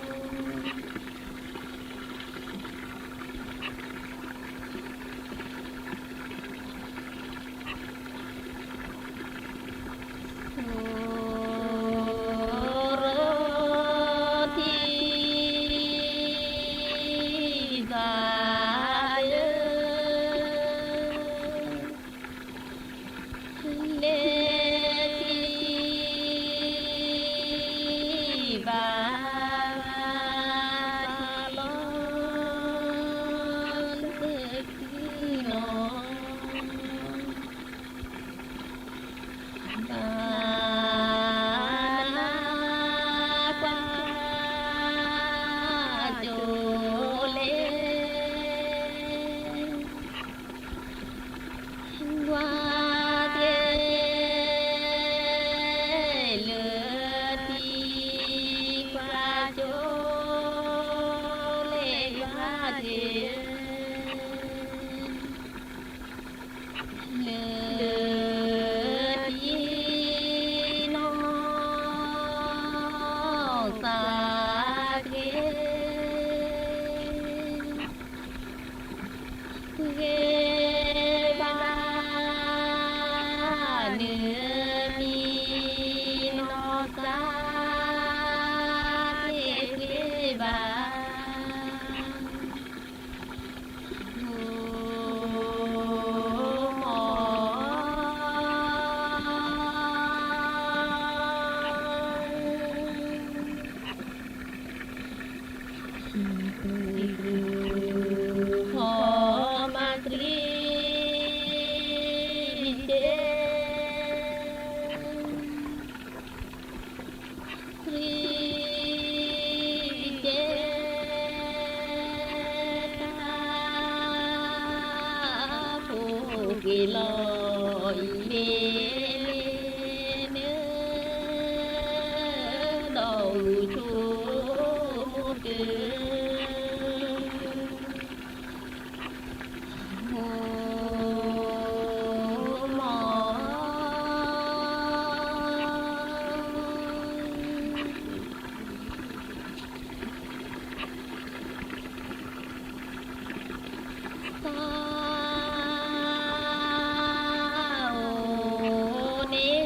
မီ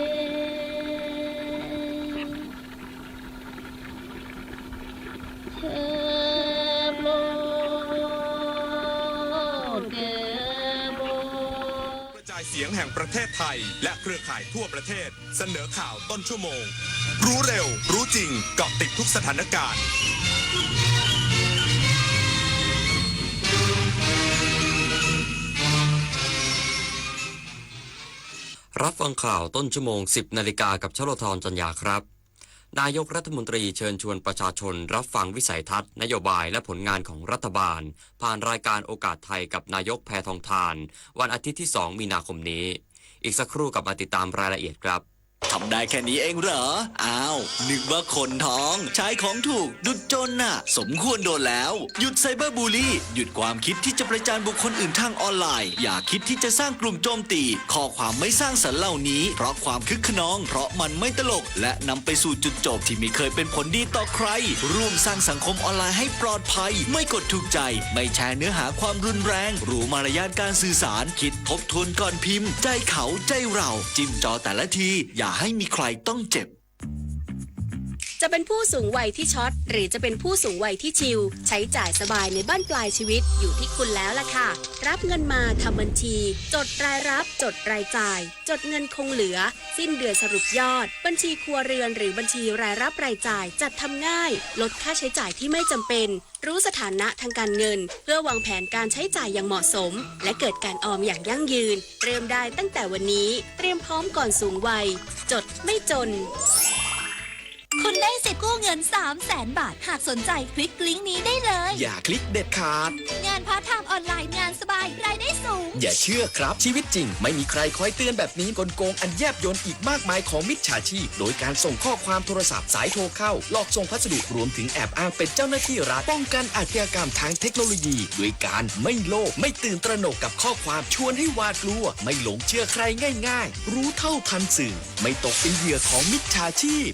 ၢ် သးအိၣ်န့ၣ် ဆၢဘျိ တၢဘိ กระจายเสียงแห่งประเทศไทยและเครือข่ายทั่วประเทศ เสนอข่าวต้นชั่วโมง รู้เร็ว รู้จริง เกาะติดทุกสถานการณ์ รับฟังข่าวต้นชั่วโมง สิบนาฬิกา กับชลธร จันยาครับ นายกรัฐมนตรีเชิญชวนประชาชนรับฟังวิสัยทัศน์ นโยบาย และผลงานของรัฐบาล ผ่านรายการโอกาสไทยกับนายกแพทองธาร วันอาทิตย์ที่ สอง มีนาคมนี้ อีกสักครู่กลับมาติดตามรายละเอียดครับ ทำได้แค่นี้เองเหรอ อ้าว นึกว่าคนท้อง ใช้ของถูก ดุจจนน่ะ สมควรโดนแล้ว หยุดไซเบอร์บูลลี่ หยุดความคิดที่จะประจานบุคคลอื่นทางออนไลน์ อย่าคิดที่จะสร้างกลุ่มโจมตี ข้อความไม่สร้างสรรค์เหล่านี้ เพราะความคึกคะนอง เพราะมันไม่ตลก และนำไปสู่จุดจบที่ไม่เคยเป็นผลดีต่อใคร ร่วมสร้างสังคมออนไลน์ให้ปลอดภัย ไม่กดถูกใจ ไม่แชร์เนื้อหาความรุนแรง รู้มารยาทการสื่อสาร คิดทบทวนก่อนพิมพ์ ใจเขา ใจเรา จิ้มจอแต่ละที อย่าให้มีใครต้องเจ็บ จะเป็นผู้สูงวัยที่ช็อต หรือจะเป็นผู้สูงวัยที่ชิล ใช้จ่ายสบายในบั้นปลายชีวิตอยู่ที่คุณแล้วล่ะค่ะ รับเงินมาทำบัญชี จดรายรับ จดรายจ่าย จดเงินคงเหลือ สิ้นเดือนสรุปยอด บัญชีครัวเรือนหรือบัญชีรายรับรายจ่าย จัดทำง่าย ลดค่าใช้จ่ายที่ไม่จำเป็น รู้สถานะทางการเงิน เพื่อวางแผนการใช้จ่ายอย่างเหมาะสม และเกิดการออมอย่างยั่งยืน เริ่มได้ตั้งแต่วันนี้ เตรียมพร้อมก่อนสูงวัย จดไม่จน คุณได้สิทธิ์กู้เงิน สามแสนบาท หากสนใจคลิกลิงก์นี้ได้เลย อย่าคลิกเด็ดขาด งานพาร์ทไทม์ออนไลน์ งานสบาย รายได้สูง อย่าเชื่อครับ ชีวิตจริงไม่มีใครคอยเตือนแบบนี้ กลโกงอันแยบยลอีกมากมายของมิจฉาชีพ โดยการส่งข้อความโทรศัพท์ สายโทรเข้า หลอกส่งพัสดุ รวมถึงแอบอ้างเป็นเจ้าหน้าที่รัฐ ป้องกันอาชญากรรมทางเทคโนโลยี ด้วยการไม่โลภ ไม่ตื่นตระหนกกับข้อความชวนให้หวาดกลัว ไม่หลงเชื่อใครง่ายๆ รู้เท่าทันสื่อ ไม่ตกเป็นเหยื่อของมิจฉาชีพ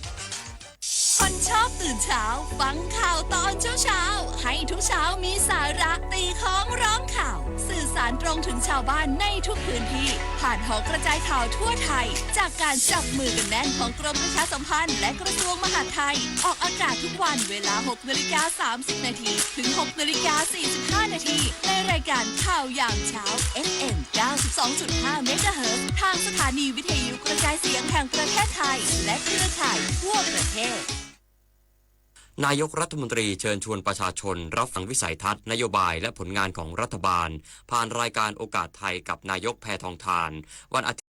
คนชอบตื่นเช้า ฟังข่าวตอนเช้าๆ ให้ทุกเช้ามีสาระ ตีค้องร้องข่าว สื่อสารตรงถึงชาวบ้านในทุกพื้นที่ ผ่านหอกระจายข่าวทั่วไทย จากการจับมือกันแน่นของกรมประชาสัมพันธ์และกระทรวงมหาดไทย ออกอากาศทุกวันเวลา หกนาฬิกา สามสิบนาที ถึง หกนาฬิกา สี่สิบห้านาที ในรายการข่าวยามเช้า เอฟเอ็ม เก้าสิบสองจุดห้า เมกะเฮิรตซ์ ทางสถานีวิทยุกระจายเสียงแห่งประเทศไทย และเครือข่ายทั่วประเทศ นายกรัฐมนตรีเชิญชวนประชาชนรับฟังวิสัยทัศน์นโยบายและผลงานของรัฐบาล ผ่านรายการโอกาสไทยกับนายกแพทองธาร วันอาทิตย์